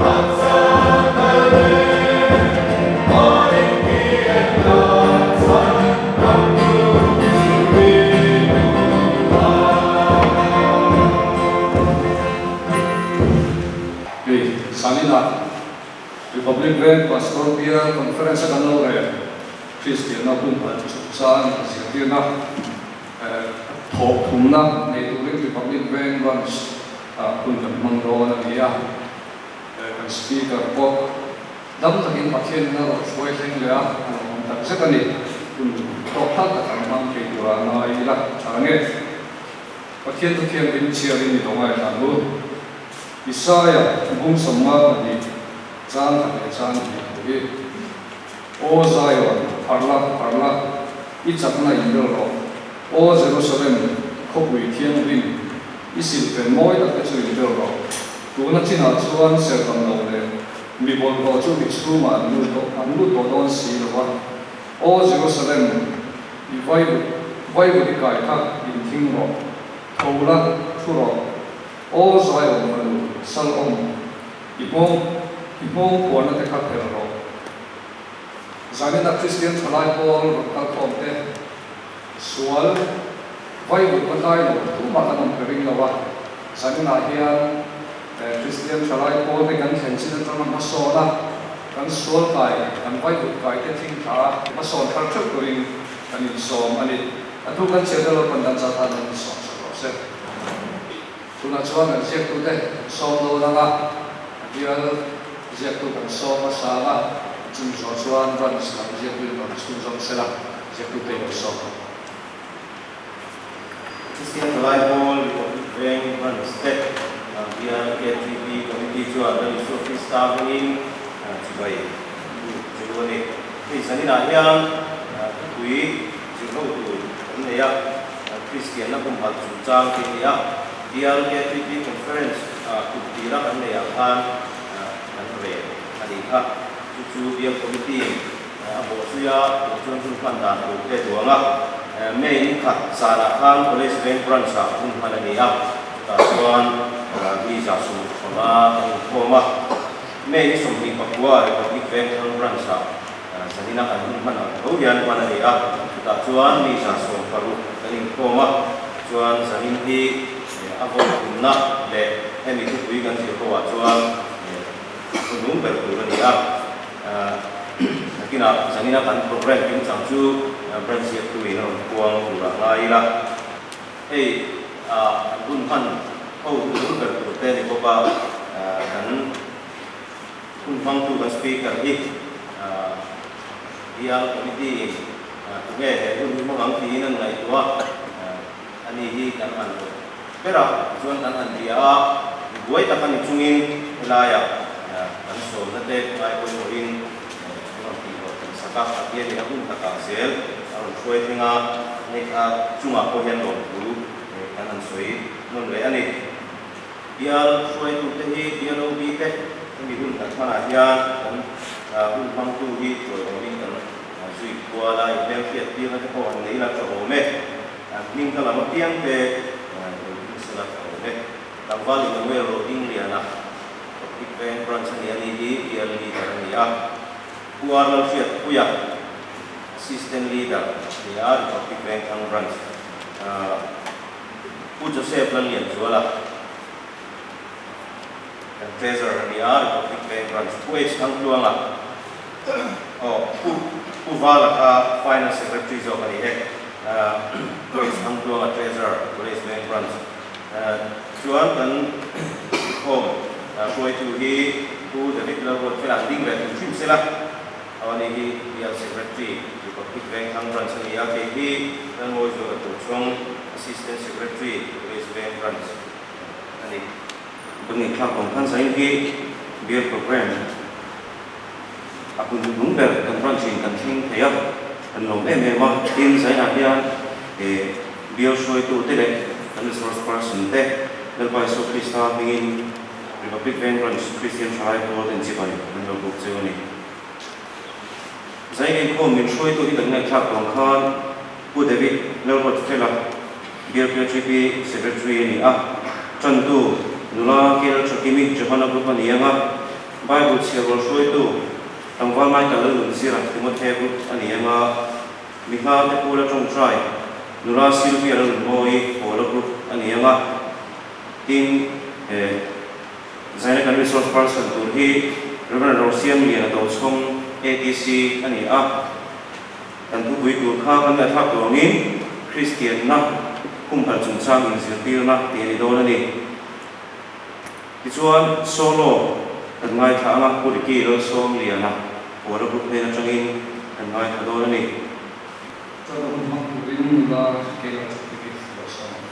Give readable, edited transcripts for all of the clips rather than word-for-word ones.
Hei Sanina Republic Veng Pastor Bial Conference a kan lo rel Kristianna humhalh chungchang zirtirna thawh thumna nei turin Republic Veng Branch ah hun kan hmang dawn a ni a. Kan Speaker pawh dam takin Pathianin a rawn hruai thleng leh a, a lo awm tak zet a ni. Hun tawk thal tak an hmang thei tura ngai ila tha nge? Pathian thu thianghlim chhiarin i lo ngaithla ang u. Isaia bung 52 chang khat leh chang hnih thu hi, Aw Zion, harh la, harh la, i chakna inbel rawh. Aw Jerusalem, khawpui thianghlim, i silhfen mawi tak te chu inbel rawh. Tuna chinah chuan serhtan lo leh mi bawlhhlawh chu i chhungah an lut tawh, an lut tawh dawn si lo va. Aw Jerusalem, i vaivut, vaivut i kai kha inthing rawh, tho la, thu rawh. Aw Zion fanu, sal awm, i nghawng, i nghawng khuarna te kha phelh rawh. Zanina Kristian thalai pawl rawn kal khawm te, sual, vaivut la kai lo tumah kan awm ka ring lo a, zaninah hian Kristian thalai pawl te kan thlen chin atanga hmasawn a, kan sual kai, kan vaivut kai te thing thla a, hmasawn thar theuh turin kan insawm a ni. A thu kan chhiat elo pan dan zat han an insawm sak rawh se. Tunah chuan kan ziaktute kan sawm dawn ang a, a bial ziaktu kan sawm a sang a, chumi zawh chuan branch lam ziaktu in rawn chhunzawm sela, ziaktute in rawn sawm ang. Christian Thalai Pawl Republic Veng Branch te bial KTP Committee chuan Lal Isua Krista hmingin chibai buk chu a ni. Hei zaninah hian thupui zirho tur kan nei a, Kristianna humhalh chungchang tih a ni a, bial KTP Conference kum tira kan neihah khan kan rel a nih kha. Chu chu bial Committee in A bawhzui a, tun chuan hun hman dan tur te duang a. May ni khat zanah khan College Veng Branch ah hun hman a ni a, chutah chuan mi 75 kan inkhawm a. May ni 29 Republic Veng Thlang Branch ah zanina kan hun hman ang tho hian hman a ni a, chutah chuan mi 16 kan inkhawm a. Chuan zanin hi a vawikhumna leh hemi thupui kan zir ho ah chuan a hnung ber tur a ni a. Nakinah zanina kan program kimchang chu branch ziaktu in a rawn puang turah ngai ila. Hei an hun hman ho tur ber tur te a ni bawk a, kan hun hmangtu kan speaker hi bial committee in tunge he hun hi hmang ang tiin an ngaihtuah a, ani hi kan han rawt ber a, tichuan kan han bia a, mi buai tak a ni chungin helaiah kan sawmna te ngai pawimawhin an rawn tih hlawh tih sak a, Pathianin a hun takah zel a rawn hruai thleng a, hei a chungah pawh hian lawmthu kan han sawi nawn leh a ni. Bial hruaitute hi BLOB te hemi hun kan hmanah hian kan hun hmangtu hi chawiawmin kan zui kual a, inhmelhriat tirna te pawh han nei ila tha awm e. Hming ka lam apiang te lo ding sela tha awm e. Tlangval Emmanuel Rodingliana, Republic Veng Branch a ni a ni hi bial leader a ni a. Pu R Lalhriatpuia, Assistant Leader a ni a, Republic Veng Thlang Branch. Pu Joseph Lallianzuala, kan Treasurer a ni a, Republic Veng Branch. Pu H Thangtluanga, aw Pu Pu Vala kha Finance Secretary zawk a ni e. Pu H Thangtluanga, Treasurer, College Veng Branch. Chuan kan inkhawm hruaitu hi Pu David Lalruatfela an ding ve thung hrim sela, Awani hi Bial Secretary, Republic Vengthlang Branch a ni a, kei hi Lalngawizuala Tochhawng, Assistant Secretary, College Veng Branch a ni. Bunny thlak awm khan zain hi Bial Programme a hun hnung ber kan branch in kan thleng thei a, kan lawm em em a, tin zainah hian Bial hruaitu te leh kan resource person te Lalpa Isua Krista hmingin Republic Veng Branch Kristian Thalai Pawl ten chibai an lo buk cheu a ni. Zain inkhawm min hruaitu hi kan ngaihthlak tawng khan Pu David Lalruatfela, BLKGP Secretary a ni a, tantu nula Kel Thakimi Johana Group a ni ang a. Bible chhiar rual hruaitu tlangval Michael Lalnunzira Timothy Group a ni ang a, mi hla te Pula tawngtai nula Sylvia Lalnunmawii Pawla Group a ni ang a, tin he Zaina kan resource person tur hi Rev. Rosiamliana Tochhawng ATC a ni a. Kan thupui tur kha kan ngaihthlak tur angin Kristianna humhalh chungchang inzirtirna tih a ni dawn a ni. Tichuan solo kan ngaithla anga Pu Ricky Lalsawmliana Pawla Group hnen atangin kan ngaithla dawn a ni. Chuan a hun hmang turin nula Kela Chakpiki lo sawm ang.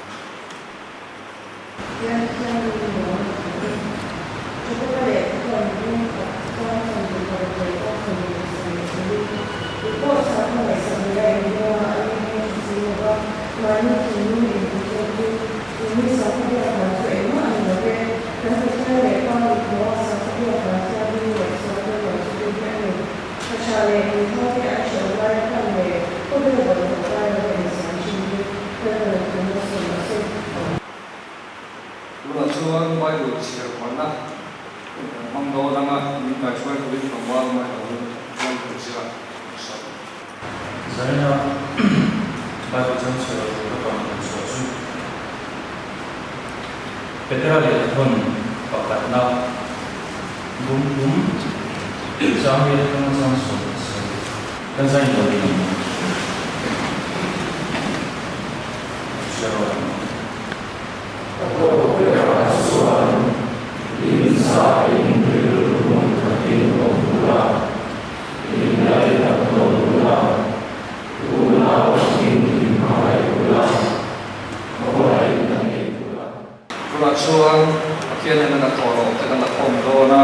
Tunah chuan Bible chhiar kualna hun kan hmang dawn anga min kaihruai turin tlangval mai lo Bible zira kan sawi. Zaina Bible chang chhiar tur ka rawn hmuh chhuah chu Petera lehkhathawn pakhatna bum bum chang riat atanga chang 17 kan zain lo in chhiar rawh ang. A tawp berah chuan inzaiin rilru hmun khatin awm ula, Inlainat tawn ula, unau angin inhmangaih ula, khawngaihna nei ula. Tunah chuan Pathian hian a tawh loh te kan la khawm dawn a,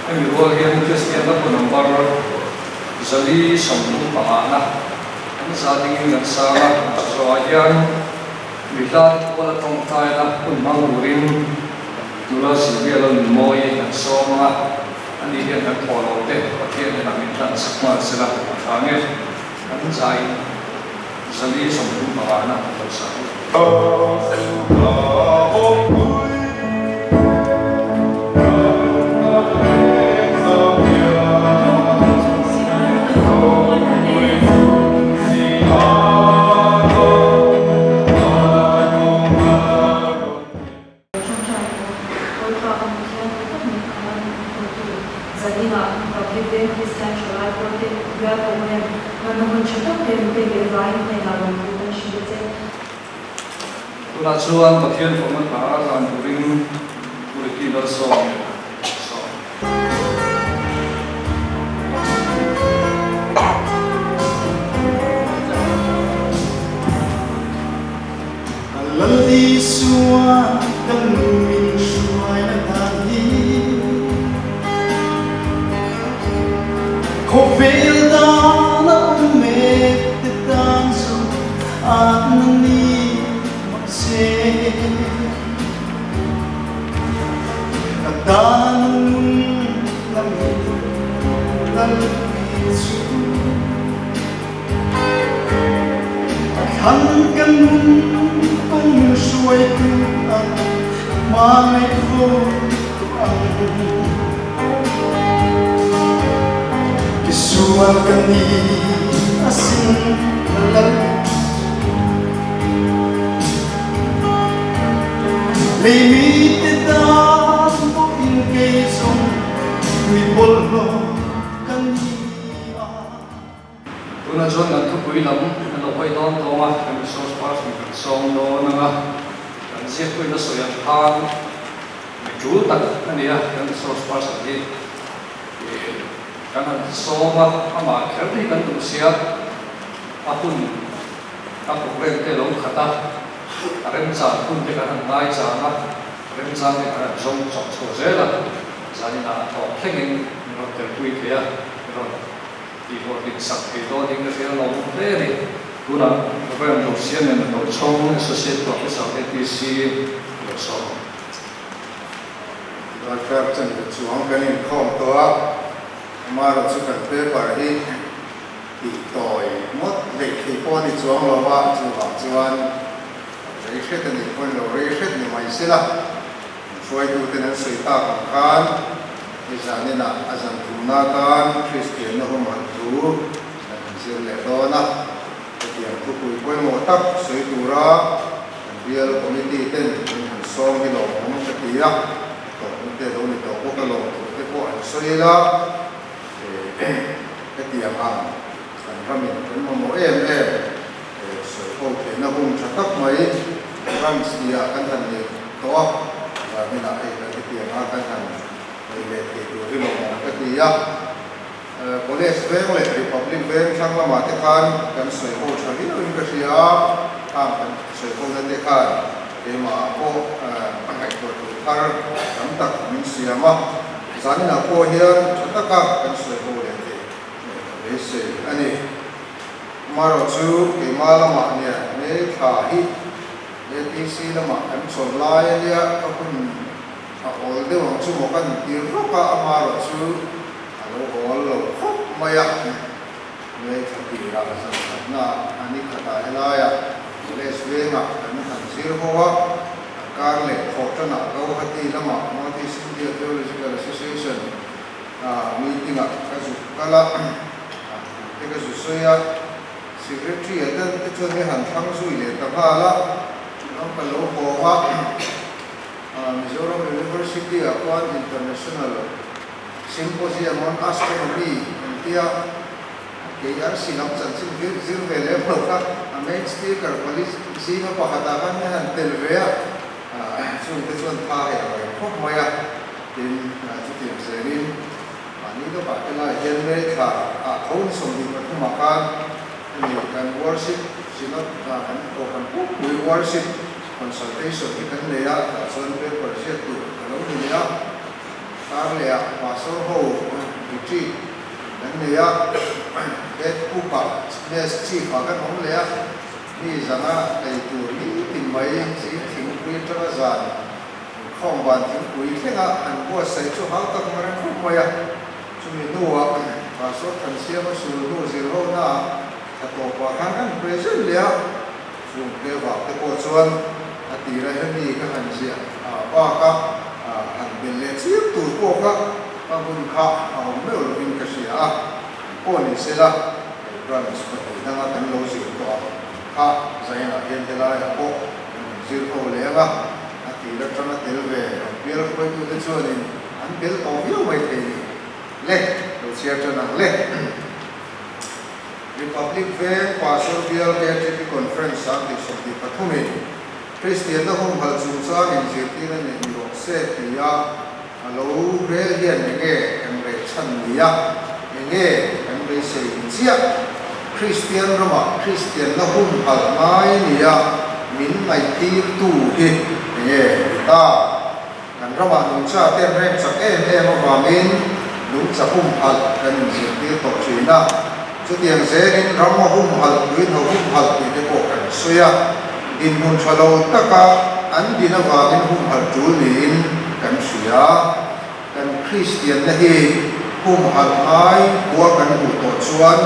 hemi rual hian Kristian la bu number 435 na kan za dingin kan sang a, chuzawhah hian mi hla te kuala tawngtaina hun hmang turin nula Sylvia Lalnunmawii kan sawm ang a. Ani hian kan thawh lo te Pathian hnenah min hlan sak nghal sela a tha nge? Kan zai 435 na lo sa hi. Ṭawngṭai pawh Lalpa ka hmu thiam ta tak mai khan hruaitu Zaninah Republic Veng Kristian Ṭhalai Pawlte bial program hmanna hun ṭha tak te min pek leh vaiin hnenah lawmthu kan hrilh a che. Tunah chuan Pathian fawmna hna a zan turin Puriki Lalsawm leh Sawm. Lal Isua kan nu min hruaina dan hi Khawvel dan a awm mek te tan chu atna ni mahse Ka tan a nun lamin Lalpui chu A thlang ka nun kawng min hruaitu ang hmangaih vawtu ang. Misual ka ni asin lal. Lei mite tan pawhin kei zawng mi bawlhhlawh ka ni a. Tunah chuan kan thupui lam an lo hawi dawn tawng a, kan resource person kan sawm dawn ang a, kan ziakpuina sawi ang khan mi tul tak a ni a, kan resource person hi ih kan han sawm a, amah kher hi kan duh sia, a hun a program te lo khat a, a remchang hun te kan han ngaichang a, remchang te kan han zawng chawk chho zel a, zaninah a thawk thlengin min rawn telpui thei a, min rawn. Tih hlawhtlin sak thei dawn in ka hria lo hle a ni. Tunah Rev. Rosian nen a Tochhawng Associate Professor ATC lo sawm ang. Darkar chanve chuang kan inkhawm tawh a, amaherawh chu kan paper hi tih tawi ngawt hleih thei pawh a ni chuang lo va, chuvang chuan rei hret a nih pawhin lo rei hret ni mai sela, hruaituten an sawi tak ang khan. Hei zaninah a zan thumna atan Kristianna humhalh thu kan han zir leh dawn a. Hetiang thupui pawimawh tak sawi tura kan bial committee ten min han sawm hi lawmawm ka ti a, tawpna te lo ni tawh bawk a lawmthu te pawh an sawi ila, hetiang ang kan ramin kan mamawh em em sawi ho theihna hun tha tak mai branch nia kan han nei tawh a, zaninah hei kan hetiang a kan han nei leh thei tur hi lawmawm ka ti a. College veng leh Republic veng thlang lamah te khan kan sawi ho tha viauin ka hria a, khang kan sawi ho na te khan keimahah pawh ngaihtuah tur thar tam tak min siam a, zaninah pawh hian tha taka kan sawi ho leh theih ka beisei a ni. Amaherawh chu keimah lamah nia May thla hi ATC lamah kan chawlh lai a nia ka hun a awl deuh ang chu maw kan tir rawk a, amaherawh chu a lo awl lo khawp mai a. May thla tirah zan khatna a ni khatah helaiah College vengah kan han zir ho a, a kar leh thawh tanah Gauhati lamah North East India Theological Association meeting ah ka zuk kal a, te ka zu sawi a, Secretary a ten te chuan mi han thlang zui leh ta nghal a, ram ka lo hawng a. Mizoram University ah khuan International Symposium on Astronomy an tia, KRC lam chanchin vir zir ve lem lo kha a main speaker pali zinga pakhat ah khan min han tel ve a, chung te chuan tha hei a reng khawp mai a, tin chutiang zelin mahni lawkah te lai hian May thla ah tho ni 23 ah khan hemi kan worship synod kan kohhran pukpui worship Consultation hi kan nei a, tah chuan paper ziak tur ka lo ni leh a, kar leh ah pastor ho retreat kan nei a, head cook ah mess chief ah kan awm leh a, mi zanga ei tur nitin mai zing thingpui atanga zan inkhawm van thingpui thlenga an buatsaih chu hau tak ang reng khawp mai a, chumi hnuah pastor Thansiama sulhnu zirhona ah thla tawpah khan kan present leh a. Chung te vak te pawh chuan a tira hemi ka han ziah bak a, han bel leh chiam tur pawh kha ka hun kha a awm meuh lovin ka hria a, an pawh ni sela hei branch pahnih danga kan lo zir tawh ang kha Zainah hian helaiah pawh kan han zir ho leh ang a, a tir atanga tel ve an bial hruaitute chuanin an bel tawh viau mai thei ni le, lo chhiar tan ang le. Republic Veng Pastor Bial KTP Conference 2023 in Kristianna humhalh chungchang inzirtir a neih ni rawh se tia a lo rel hian enge kan reh chhan nia, enge kan beisei ni chiah? Kristian ramah Kristianna humhalh ngai nia min ngaihtirtu hi enge ni ta? Kan ramah nungcha te an rem chak em em avangin nungcha humhalh kan inzirtir tawh thin a, chutiang zelin rama humhalh, tuinho humhalh tih te pawh kan sawi a, dinhmun tha lo taka an din avangin humhalh tul niin kan hria. Kan Kristianna hi humhalh ngai khua kan hmuh tawh chuan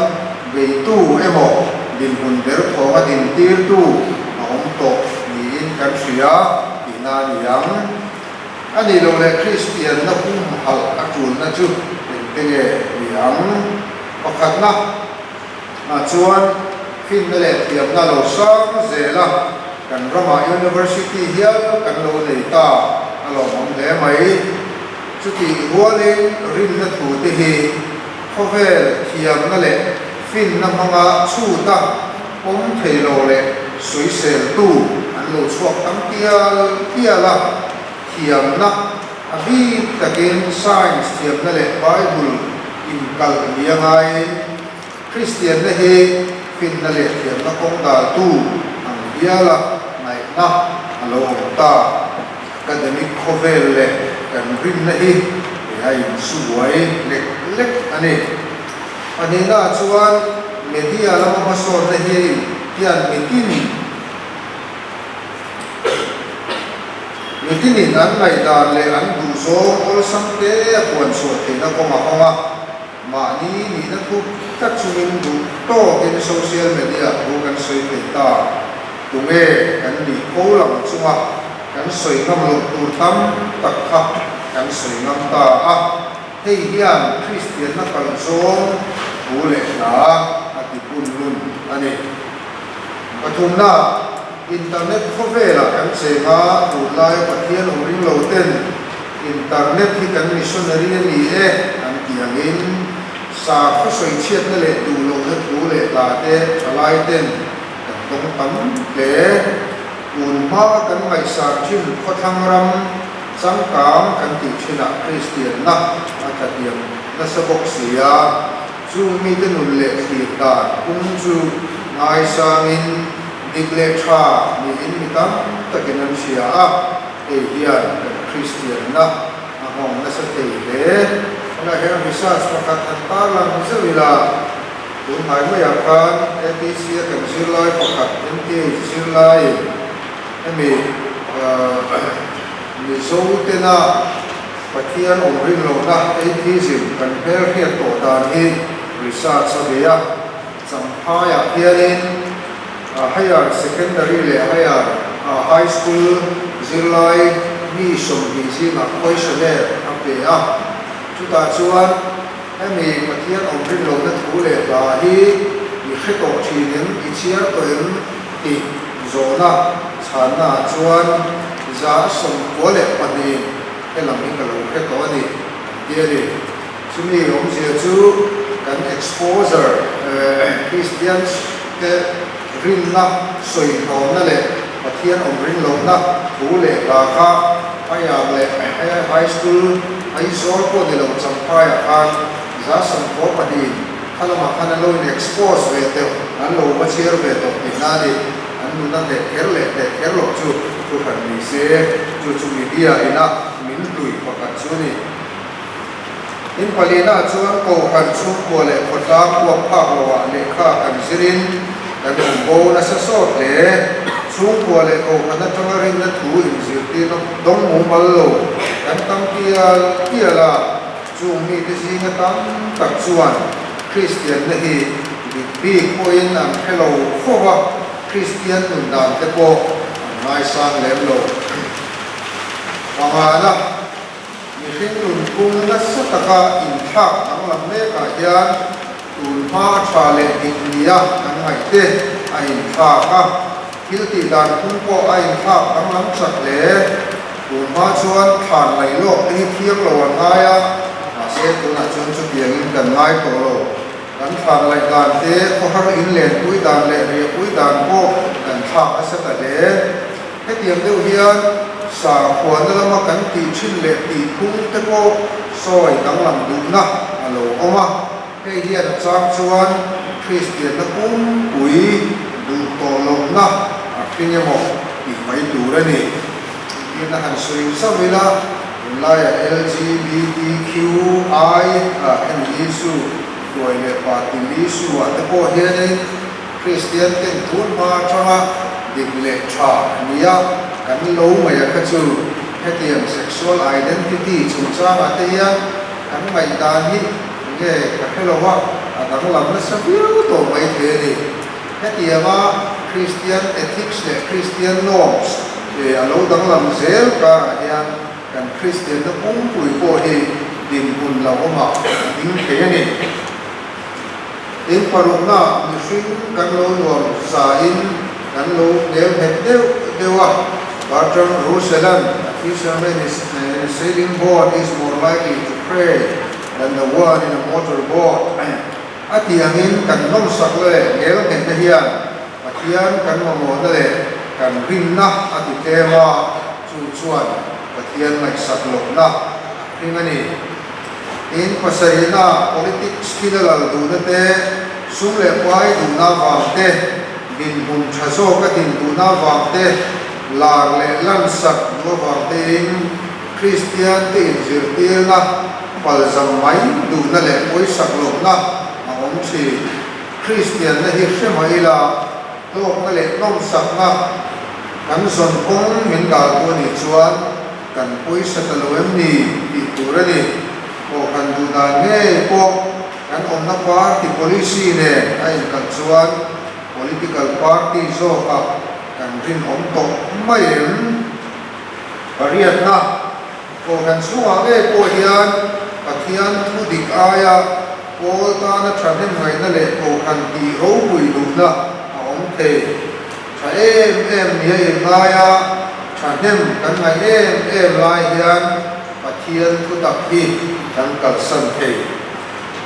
beitu emaw dinhmun ber thawnga dintirtu a awm tawh niin kan hria. Tihna a ni ang. A nih loh leh Kristianna humhalh a tulna chu engte nge ni ang? Pakhatna ah chuan finna leh thiamna lo sang zel a, kan ramah University hial kan lo nei ta a lawmawm hle mai. Chutih rualin rinna thute hi khawvel thiamna leh finna hmanga chhuta pawm thei lo leh sawiseltu an lo chhuak tam tial tial a, thiamna a bik takin science thiamna leh Bible inkalh ni a ngaiin Kristianna hi finna leh thiamna kawng daltu ang hiala ngaihna a lo awm ta. Academic khawvel leh kan rinna hi a insubuai lek lek a ni. Pahnihnaah chuan media lama hmasawnna hi hian mitin mitinin an ngaihdan leh an duhzawng awlsam te a puan chhuah theihna kawng a hawng a, mahni nihna thup tlat chungin duh tawkin social media thu kan sawi thei ta. Tunge kan nih ko lang chunga kan sawi ngam loh tur tam tak kha kan sawi ngam ta a. Hei hian Kristianna kal zawng thu leh hla a ti punlun a ni. Pathumna, Internet khawvelah kan cheng a, tunlaia Pathian awm ring lo ten Internet hi kan missionary a ni e an ti angin sakhaw sawichhiatna leh duh lohna thu leh hla te thalai ten kan dawng tam hle. Tun hma kan ngaihsan thin khawthlang ram changkang kan tih thinah Kristianna a tlahniam nasa bawk si a, chung mite nun leh thlir dan pung chu ngaisangin dik leh tha niin mi tam takin an hria a, hei hian kan Kristianna a nghawng nasa thei hle. Tunah hian research pakhat han tarlang zeuh ila, tun hnai maiah khan ATC a kan zirlai pakhat MTH zirlaiin hemi Mizo tena Pathian awm rin lohna atheism kan hmelhriat tawh dan hi research a bei a. Champhaiah hianin Higher Secondary leh Higher High School zirlai mi 20 zingah questionnaire a pe a. Chutah chuan hemi Pathian awm rin lohna thu leh hla hi i hre tawh thin em, i chhiar tawh em tih zawhna chhannaah chuan 92% helam hi ka lo hre tawh a ni an ti a ni. Chumi awmzia chu kan exposure Christians te rinna sawihlawmna leh Pathian awm ring lohna thu leh hla kha Higher leh High School Aizawl pawh ni lo Champhaiah khan 92% kha lamah khan an lo in expose ve teuh, an lo va chhiar ve tawh tihna a ni. An nuna hneh kher leh hneh kher loh chu thu hran ni se, chu chu media ina min hlui pakhat chu a ni. In palina chuan Kohhran chhungkua leh khawtlang huap phak loah lehkha kan zirin kan awm bo nasa sawt hle. Chhungkua leh Kohhran atanga rinna thu inzirtirna dawng mumal lo kan tam tial tial a, chung mite zinga tam tak chuan Kristianna hi dik bik pawhin an hre lo fo va, Kristian nun dan te pawh an ngaisang lem lo. Pangana. Mihring nunphung nasa taka inthlak danglam mekah hian tun hma a tha leh dik nia kan ngaihte a inthlak a, thil tih dan phung pawh a inthlak danglam chak hle. Tun hma chuan thlan laih lawk te hi thiang lo an ngai a, mahse tunah chuan chutiangin kan ngai tawh lo. Kan thlan laih dan te, khawhar in lenpui dan leh riahpui dan pawh kan thlak nasa ta hle. Hetiang deuh hian sakhuana lama kan tih thin leh tih phung te pawh sawi danglam duhna a lo awm a, hei hian a chang chuan Kristianna pumpui duh tawh lohna a hring emaw tih mai tur a ni. Engtin a han sawi zauh ila, tunlaia LGBTQI a hemi issue tuai leh patil issue ah te pawh hianin Kristian ten tun hma atanga dik leh tha nia kan lo ngaih a kha chu hetiang sexual identity chungchangah te hian kan ngaihdan hi nge ka hre lo a, a danglam nasa viau tawh mai thei a ni. Hetianga Kristian ethics leh Kristian norms a lo danglam zel karah hian kan Kristianna pumpui pawh hi dinhmun lo awmah a ding thei a ni. In parukna mihring kan lo nuam sain kan lo hmel nghet deuh deuh a, Bertrand Russell-a'n a fisherman is in a sailing boat is more likely to pray than the one in a motor boat a tih angin kan nawmsak leh hmel nghetna hian Pathian kan mamawhna leh kan rinna a ti tlem a, chu chuan Pathian ngaihsak lohna a hring a ni. Tin, pasarihna, politics thil a lal duhna te, sum leh pai duhna avang te, dinhmun tha zawk a din duhna avang te, lar leh lansak duh avang tein Kristian te inzirtirna palzam mai duhna leh pawisak lohna a awm thin. Kristianna hi hre mah ila, hlawkna leh nawmsakna kan zawn kawng min daltu a nih chuan, Kan pawisa ta lo em ni tih tur a ni. Aw kan duh dan ngei pawh kan awmna party policy nen a inkalh chuan political party zawkah kan rinawm tawh mai em? Pariatna, Kohhran chhungah ngei pawh hian Pathian. Pathian thu dik aia pawl tana thahnem ngaihna leh kohhran tih ropui duhna a awm thei. Tha em em nia inngai a, thahnem kan ngaih em em lai hian Pathian thu tak hi kan kalsan thei.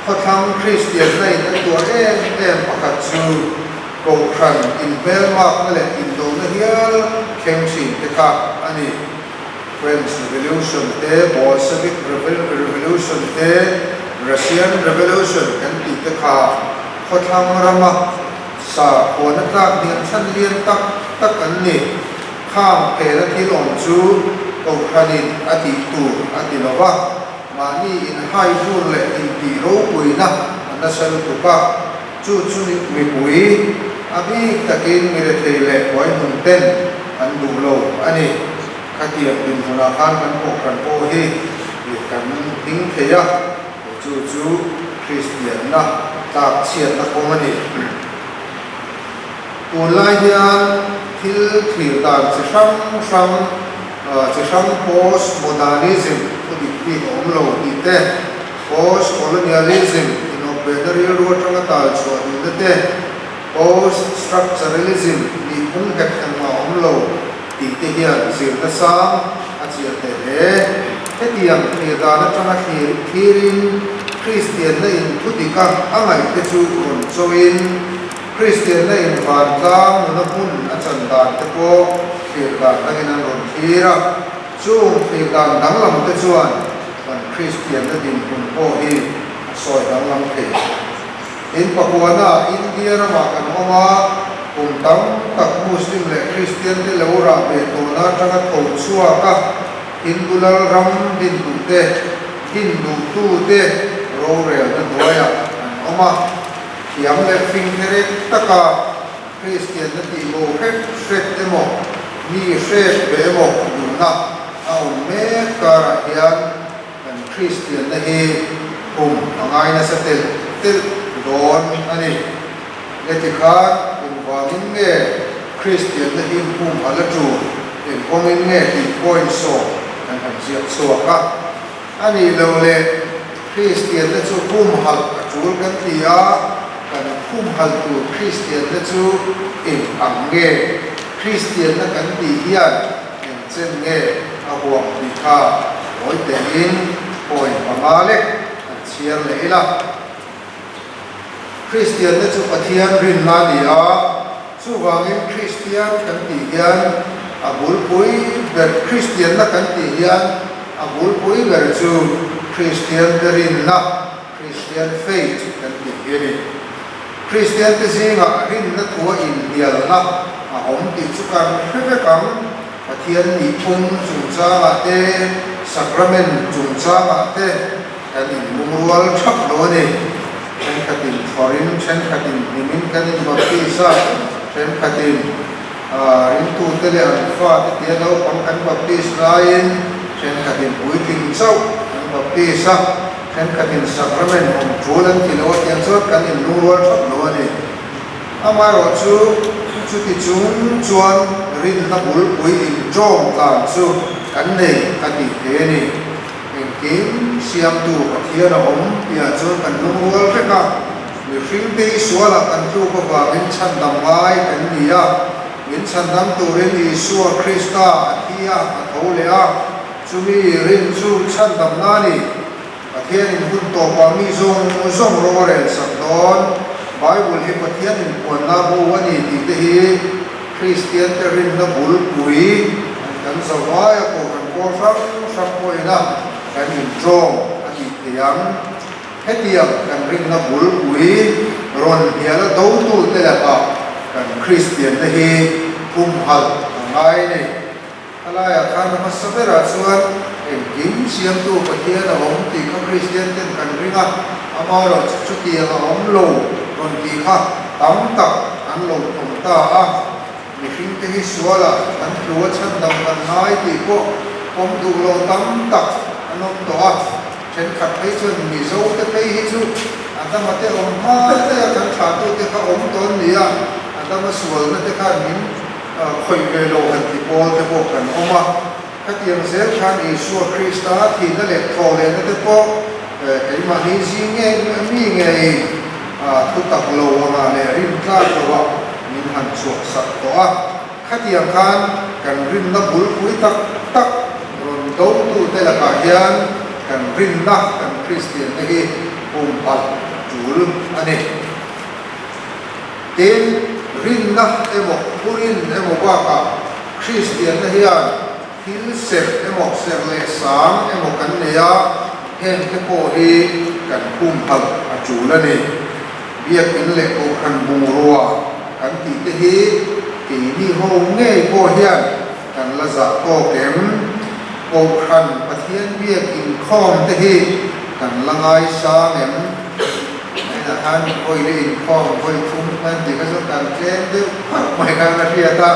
Khawthlang Kristianna in a tuar em em pakhat chu Kohhran inhmelmakna leh indona hial thleng thin te kha a ni. French Revolution te, Bolshevik Revolution te, Russian Revolution kan tih te kha khawthlang rama sa khuana tlak hniam chhan lian tak tak an ni. Khang phena thil awm chu Kohhranin a tih tur a ti lo va, mahni inhai vur leh intih ropuina a nasa lutuk a. Chu chu mipui a bik takin mi rethei leh huaihmun ten an duh lo a ni. Khatiang dinhmunah khan kan kohhran pawh hi kan ding thei a, chu chu Kristianna tlak chhiatna kawng a ni. Tunlai hian thil thlir dan chi hrang hrang, chi hrang post-modernism thu dik bik a awm lo tih te, Post-colonialism, inawpbehna rilru atanga tal chhuah duhna te, post-structuralism, nihphung nghet engmah awm lo tih te hian zirna sang a chiah hneh hle. Hetiang thlir dan atanga thlir thlirin Kristianna in thu dika a ngaih te chu rawn chawin Kristianna in vantlang nuna hmun a chan dan te pawh thlir dan dangin an rawn thlir a. Chung thlir dan danglam te chuan Kan Kristianna dinhmun pawh hi a sawi danglam thei. In pakuana India ramah kan awm a, kum tam tak Muslim leh Kristian te lo rah ve tawhna atanga tho chhuak a, Hindu lal ram din duh te, din duhtu te rorelna hnuaiah an awm a, thiam leh fing therek taka Kristianna tih bo hrek hrek emaw, mi hrek ve emaw duhna a awm mek karah hian kan Kristianna hi kum a ngai nasa telh telh dawn a ni. Heti khan engvangin nge Kristianna hi humhalh a tul, engkawngin nge tih point sawm kan han ziak chhuak a. A nih loh leh Kristianna chu humhalh a tul kan ti a, kan humhalh tur Kristianna chu eng ang nge? Kristianna kan tih hian eng chen nge a huam tih kha ngawi tein point panga lek kan chhiar leh ila. Kristianna chu Pathian rinna a ni a, chuvangin Kristian kan tih hian a bulpui ber Kristianna kan tih hian a bulpui ber chu Kristian te rinna, Christian faith, kan tih hi a ni. Kristian te zingah rinna thua inhnialna a awm tih chu kan hre vek ang. Pathian nihphung chungchangah te, sacrament chungchangah te kan inlungrual thap lo a ni. Thenkhatin thlawrin, thenkhatin hnimin kan inbaptis a, thenkhatin ringtute leh an fate tia naupang kan baptis laiin thenkhatin puitling chauh kan baptis a, thenkhatin sacrament awm tul an ti lo a tiang chuan kan inlungrual thap lo a ni. Amaherawhchu, chuti chung chuan rinna bulpui inṭawm tlan chu kan nei a tih thei a ni. Engkim siamtu Pathian a awm tihah chuan kan lungrual vek a, mihringte hi sualah kan tluk avangin chhandam ngai kan ni a, min chhandam turin Isua Krista a thi a, a tho leh a, chumi rin chu chhandamna a ni. Pathianin hun tawpah mi zawng zawng ro a rel sak dawn. Bible hi Pathianin puanna bu a ni tih te hi Kristiante rinna bulpui an kan zavai a, kohhran pawl hrang hrang pawhin a kan inṭawm a tih thei ang. Hetiang kan rinna bulpui rawn hnial a dotute lakah kan Kristianna hi humhalh a ngai a ni. A laiah khan a hmasa berah chuan engkim siamtu Pathian a awm tih kha Kristian ten kan ring a, amaherawh chu chutiang a awm lo rawn tih kha tam tak an lo thawm ta a. Mihringte hi sualah kan tlu a chhandam kan ngai tih pawh pawm duh lo tam tak an awm tawh a. Thenkhat phei chuan Mizote phei hi chu Adama te awm hma daih a kan thlahtute kha awm tawn nia, Adama sualna te khan min Khawih ve lo han ti pawl te pawh kan awm a, khatiang zel khan Isua Krista thihna leh thawhlehna te pawh Keimahni zing nge mi ngei thutak lo angah leh rintlak loah min han chhuahsak tawh a. Khatiang khan kan rinna bulpui tak tak rawn dotute lakah hian kan rinna kan Kristiante hi pumhalh tul a ni. Tin, rinna emaw thurin emaw bakah Kristianna hian thil serh emaw serh leh sang emaw kan nei a, hengte pawh hi kan pumhalh a tul a ni. Biakin leh Kohhran bungrua kan tih te hi keini ho ngei pawh hian kan la zah tawk em? Kohhran Pathian biak inkhawm te hi kan la ngaisang em? Heinah khan vawi leh inkhawm vawi thum kan tih kha chu kan tlem deuh phauh mai khan a hriat a,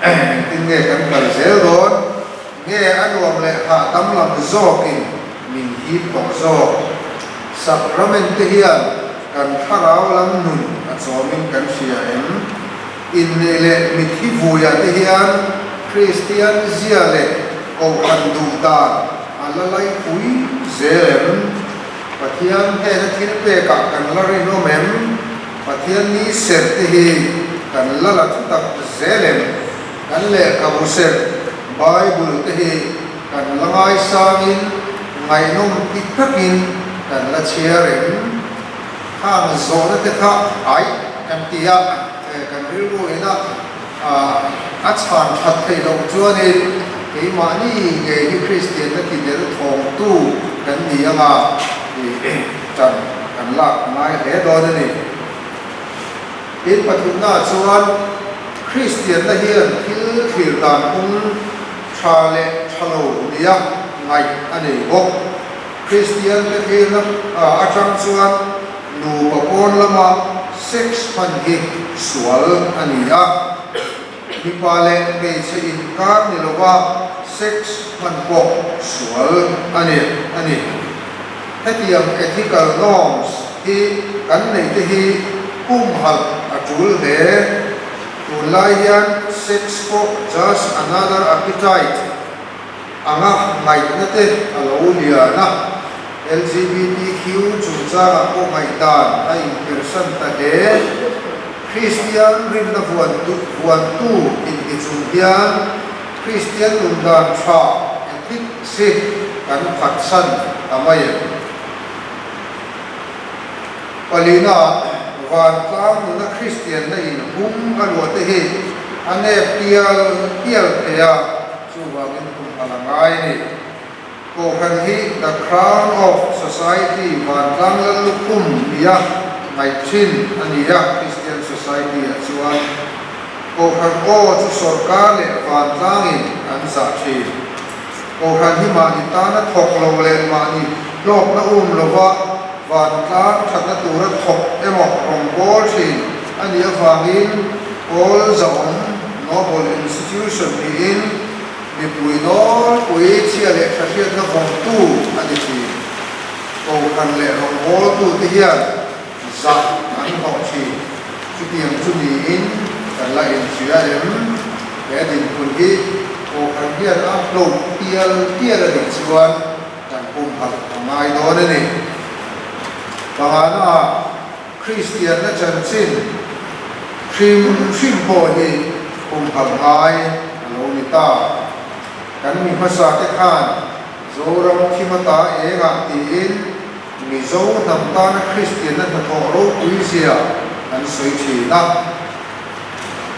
engtin nge kan kal zel dawn? Nge a nuam leh hahdam lam zawkin min hip tawh zawk? Sacrament te hian kan thlarau lam nun a chawmin kan hria em? Inneih leh mithi vuiah te hian Kristian zia leh Kohhran duh dan a la laipui zel em? Pathian hnena thil pekah kan la rinawm em? Pathian ni serh te hi kan la la thutak zel em? Kan lehkhabu serh Bible te hi kan la ngaisangin ngaihnawm ti takin kan la chhiar em? Khang zawhna te kha aih kan ti a, kan rilru ina a chhan that theih loh chuanin keimahni ngei hi Kristianna ti del thawngtu kan ni anga ṭan kan lak ngai hle dawn a ni. Tin, pathumnaah chuan Kristianna hian thil thlir dan phung tha leh tha lo nia ngaih a nei bawk. Kristian te thlirna atang chuan nupa pawn lama sex hman hi sual a ni a, mipa leh hmeichhe inkar ni lova sex hman pawh sual a ni a ni. Hetiang ethical norms hi kan neih te hi humhalh a tul hle. Tunlai hian sex pawh just another appetite anga ngaihna te a lo lian a, LGBTQ chungchangah pawh ngaihdan a inpersan ta hle. Kristian rinna vuantu inti chung hian Kristian nundan tha ethics hi kan phatsan ta mai em? Palina, Vantlang nuna Kristianna inhum a luah te hi a nep tial tial thei a. Chuvangin kum a la ngai a ni. Kohhran hi The Crown of Society vantlang lallukhum nia ngaih thin a ni a, Christian Society-ah chuan Kohhran aw chu sawrkar leh vantlangin an zah thin. Kohhran hi mahni tana thawk lo leh mahni hlawkna um lova vantlang thatna tura thawk emaw rawngbâwl thin a nih avangin pawl zahawm, noble institution, niin mipui nawlpui chhia leh tha hriatna vawngtu a ni thin. Kohhran leh rawngbâwltute hian zah an hlawh thin. Chutiang chu niin kan la inhria em? He dinhmun hi Kohhran hian a hlauh tial tial a nih chuan, Kan pumhalh a ngai dawn a ni. Pangana ah Kristianna chanchin hrim hrim pawh hi pumhalh ngai a lo ni ta. Kan mi hmasa te khan Zoram thimata engah tiin Mizo hnam tana Kristianna hnathawh ropui zia an sawi thin a.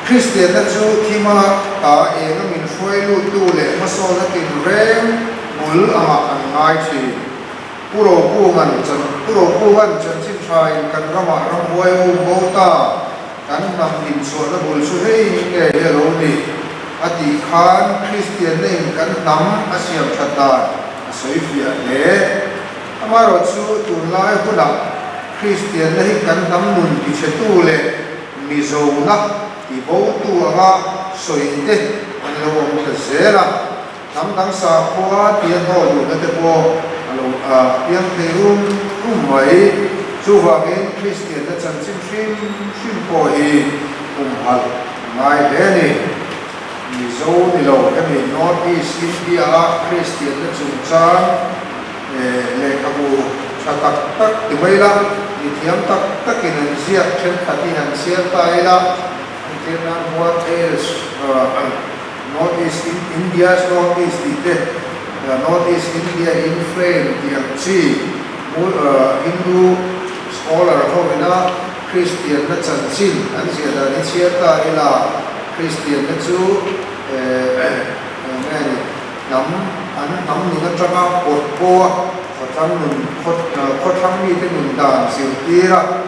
Kristianna chu thima ta enga min hruai luttu leh hmasawna tinreng bul angah an ngai thin. Pu Rokungan chan Pu Rokungan chanchin thain kan ramah ramhuai um bo ta, kan hnam inchhuahna bul chu hei nge hi a lo ni a tih khan Kristianna in kan hnam a siam that dan a sawi fiah hle. Amaherawhchu tunlai hunah Kristianna hi kan hnam nun tichhetu leh Mizona ti botu anga sawi te an lo awm ta zel a, hnam dang sakhua tia hnawh duhna te pawh a lo piang thei rum rum mai. Chuvangin Kristianna chanchin hrim hrim pawh hi humhalh a ngai hle a ni. Mizo ni lo hemi North East India-a Kristianna chungchang lehkhabu. tha tak tak ti mai ila, mi thiam tak takin an ziak thenkhat hi han chhiar ta ila, entir nan What Else North East India's North East tih te, North East India in Frame tih ang chi Hindu scholar ho ina Kristianna chanchin an ziah dan hi chhiar ta ila, Kristianna chu eng nge ni, hnam an hnam nun atanga pawt pawha khawthlang nun khawthlang mite nun dan zirtir a,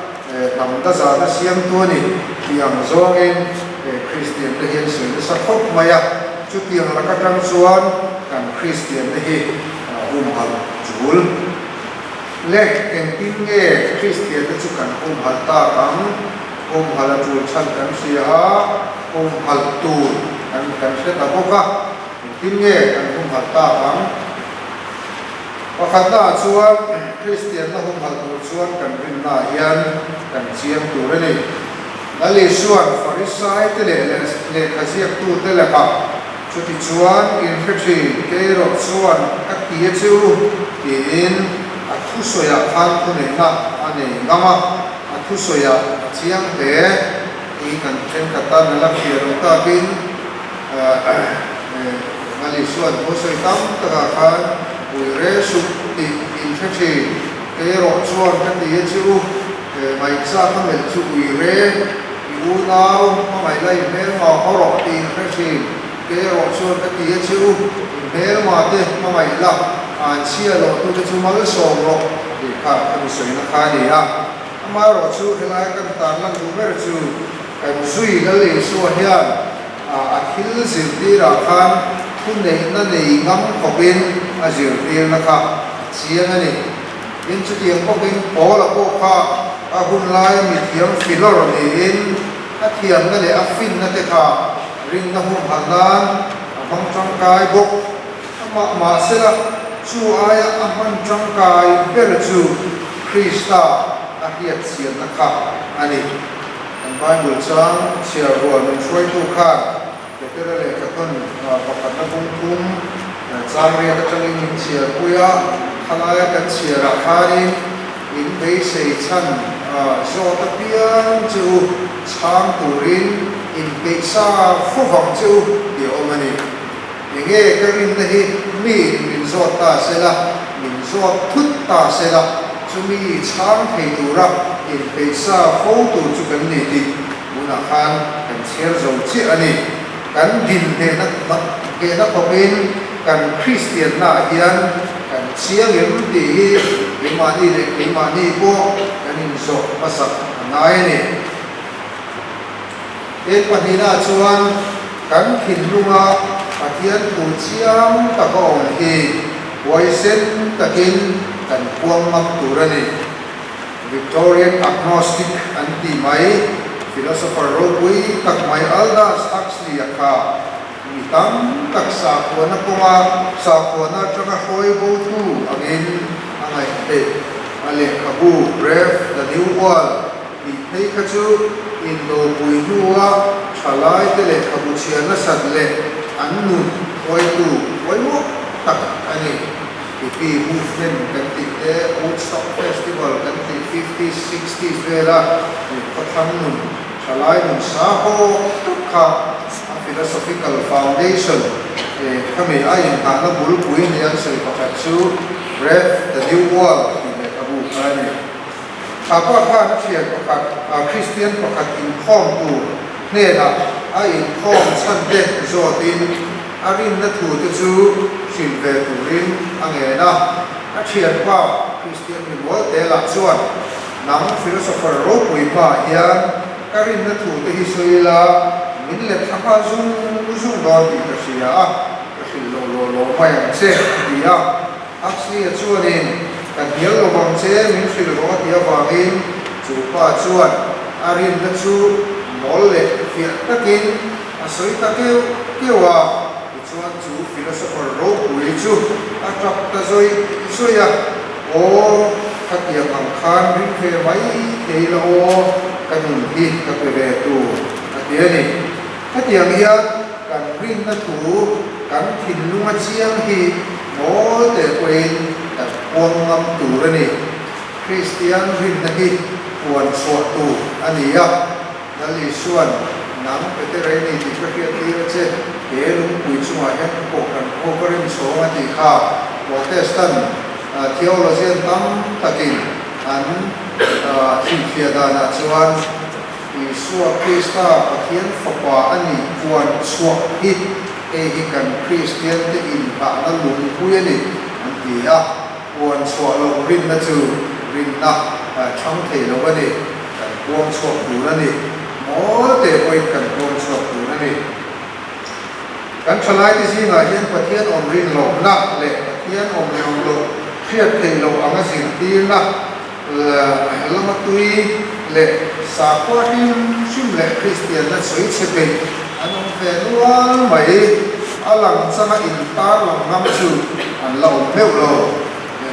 hnam dazana siamtu a ni tih ang zawngin Kristiante hi an sawi nasa khawp mai a, chutiang lak atang chuan kan Kristiante hi humhalh tul. Le, engtin nge Kristiante chu kan humhalh tak ang? Humhalh a tul chhan kan hria a, humhalh tur kan kan hre ta bawk a, engtin nge kan humhalh tak ang? Pakhatnaah chuan Kristianna humhalh tur chuan kan rinnaah hian kan chiang tur a ni. Lal Isua'n Farisaite leh lehkha ziaktute lakah, Chutichuan in hre thin, kei erawh chuan ka ti a che u, tiin a thusawiah khan thuneihna a nei ngam a, a thusawiah a chiang hle. Hi kan thenkhat tan a la hria lo takin Lal Isua'n thusawi tam takah khan ui re suh tih in hre thin, kei erawh chuan ka ti a che u, Ngaihchak a melh chu ui re, i unau hmangaih la i hmelma haw rawh tih in hre thin, kei erawh chuan ka ti a che u, i hmelma te hmangaih la, an chhia loh tu te chu malsawm rawh tih kha ka mi sawina kha a ni a. Amaherawh chu helai kan tan lan duh ber chu kan zui Lal Isua hian a thil zirtirah khan thuneihna nei ngam khawpin a zirtirna kha a chiang a ni. Tin, chutiang bawkin Paula pawh kha a hun laia mithiam filawr niin a thiamna leh a finna te kha rinna humhalh nan a hmang tangkai bawk. Amah mahsela, chu aia a hman tangkai ber chu Krista a hriatchianna kha a ni. Kan Bible chang chhiar rual min hruaitu khan Petera lehkhathawn pakhatna bung thum chang riat atangin min chhiarpui a, khalaia kan chhiarah khanin in beisei chhan zawt apiang che u chhang turin inpeih sa fo vang che u tih a awm a ni. Enge ka rinna hi miin min zawt ta sela, min zawt thut ta sela, chumi chhang thei tura inpeih sa fo tur chu kan ni tih Tunah khan kan chhiar zo chiah a ni. Kan din hnehna hnehna khawpin kan Kristiannaah hian kan chiang em tih hi keimahni leh keimahni pawh kan inzawh hmasak a ngai a ni. Eng pahnihnaah chuan kan thinlunga Pathian thu chiang taka awm hi huaisen takin kan puang ngam tur a ni. Victorian agnostic an tih mai, philosopher ropui tak mai Aldous Huxley-a kha mi tam tak sakhuana kawnga sakhuana atanga hruai bo thu angin a ngaih theih. A lehkhabu Brave the New World tih phei kha chu indopui hnua thalaite lehkhabu chhiar nasat leh an nun hruaitu pawimawh tak a ni. Hippie movement kan tih te, Woodstock Festival kan tih fifties, sixties vela khawthlang nun, thalai nun sa haw tak kha a philosophical foundation khami a inghahna bulpui ni an sawi pakhat chu Brave the New World tih lehkhabu kha a ni. Kha pawh khan a thian pakhat, Kristian pakhat inkhawm tur hnenah a inkhawm chhan te zawtin a rinna thu te chu hrilh ve turin a ngen a. A thianpa Kristian mimual te lah chuan, Nang philosopher ropui hmaah hian ka rinna thu te hi sawi ila min let thla nghal zung zung dawn tih ka hria a, ka hrilh loh law law mai ang che, a ti a. Huxley-a chuanin, Ka hnial lo vang che, min hrilh rawh a ti avangin chu pa chuan a rinna chu mawl leh fiah takin a sawi ta keuh keuh a. Tichuan chu philosopher ropui chu a tap ta zawih zawih a, Aw, khatiang ang khan ring ve mai thei la aw, ka nun hi ka pe ve tur, a ti a ni. Hetiang hian kan rinna thu kan thinlunga chiang hi mawl teh pawhin kan puang ngam tur a ni. Kristian rinna hi puan chhuah tur a ni a. Lal Isua'n, Nang Petera i ni tih ka hriat tir a che, he lungpui chungah hian ka kohhran khaw ka rem chhawng a tih kha Protestant theologian tam takin an hrilhfiah danah chuan Isua Krista Pathian Fapa a nih puan chhuah hi hei hi kan Kristiante inhlahna lungpui a ni an ti a. Puan chhuah loh rinna chu rinna chhang thei lo a ni, kan puang chhuak tur a ni. Mawl teh pawhin kan puang chhuak tur a ni. Kan thalaite zingah hian Pathian awm rin lohna leh Pathian awm leh awm loh hriat theih loh anga zirtirna lama tui leh sakhua hrim hrim leh Kristianna sawi chhe peih an awm ve nual mai. A lang changa intarlang ngam chu an la awm meuh lo.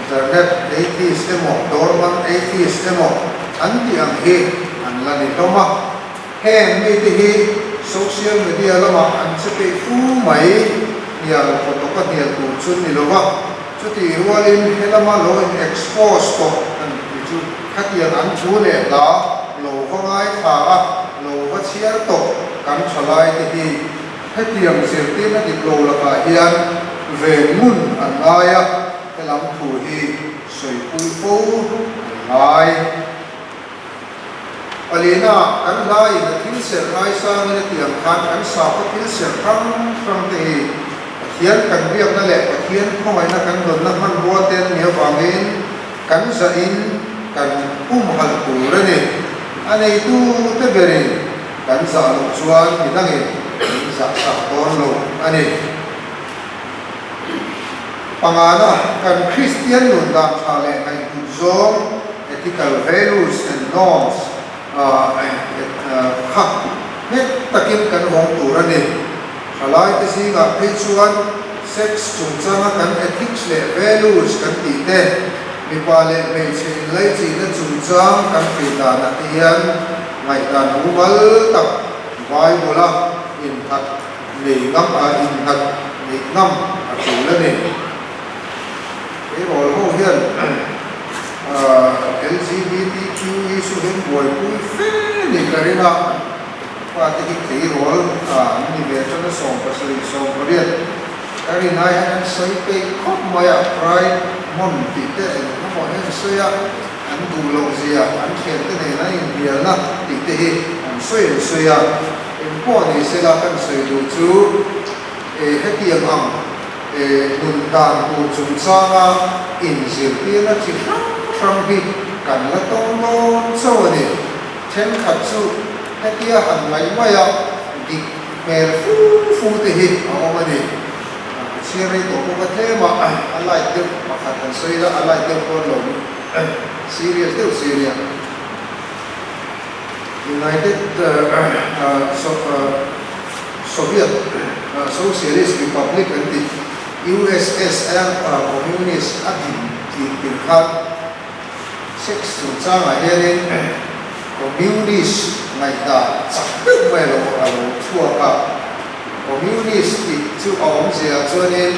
Internet atheist emaw dormant atheist emaw an tih ang hi an la ni hlawm a. Heng mite hi social media lamah an che peih fu mai, hnial kawtawka hnial tur chu ni lo va, chutih rualin helama lo in expose tawh an ti chu khatiang an thu leh hla lo va ngaithla a, lo va chhiar tawh kan thalai te hi hetiang zirtirna dik lo lakah hian ve ngun an ngai a, helam thu hi sawipui fo an ngai. Palina, kan hlaiin a thil serh ngaisangin a tih ang khan kan sakhaw thil serh hrang hrang te hi Pathian kan biakna leh Pathian khawngaihna kan dawnna hmanrua te an nih avangin kan zahin kan humhalh tur a ni. A neitu te berin kan zah loh chuan midangin min zah sak dawn lo a ni. Pangana, kan Kristian nun dan tha leh ngaihhlut zawng, ethical values and norms, kha nghet takin kan vawng tur a ni. Thalaite zingah phei chuan sex chungchanga kan ethics leh values kan tih te, mipa leh hmeichhe inlaichihna chungchang kan thei danah te hian ngaihdan mumal tak Bible-a innghat nei ngam a innghat neih ngam a tul a ni. Keirawl ho hian LGBTQ issue hi an buaipui fe ni ka ring a, fate hi keirawl an ni ve atanga 70 18 ka rin ai hian an sawi peih khawp mai a, pride month tih te eng emaw hi an sawi a, an duh loh zia an thiante nen an inhnialna tih te hi an sawi an sawi a. Engpawh ni sela kan sawi duh chu hetiang ang nun dan tur chungchanga inzirtirna chi hrang hrang hi kan la tawng dawn chauh a ni. Thenkhat chu hetia han ngaih mai a dik hmel fu fu te hi a awm a ni. Ka chhiar rei tawh bawk a tlem a, a light deuh pakhat han sawi ila a light deuh pawn lo serious deuh si a nia. United Soviet Socialist Republic an tih USSR Communist a din tih tir khan sex chungchangah hianin Communist ngaihdan chak deuh mai lo a lo chhuak a. Communist tih chu a awmzia chuanin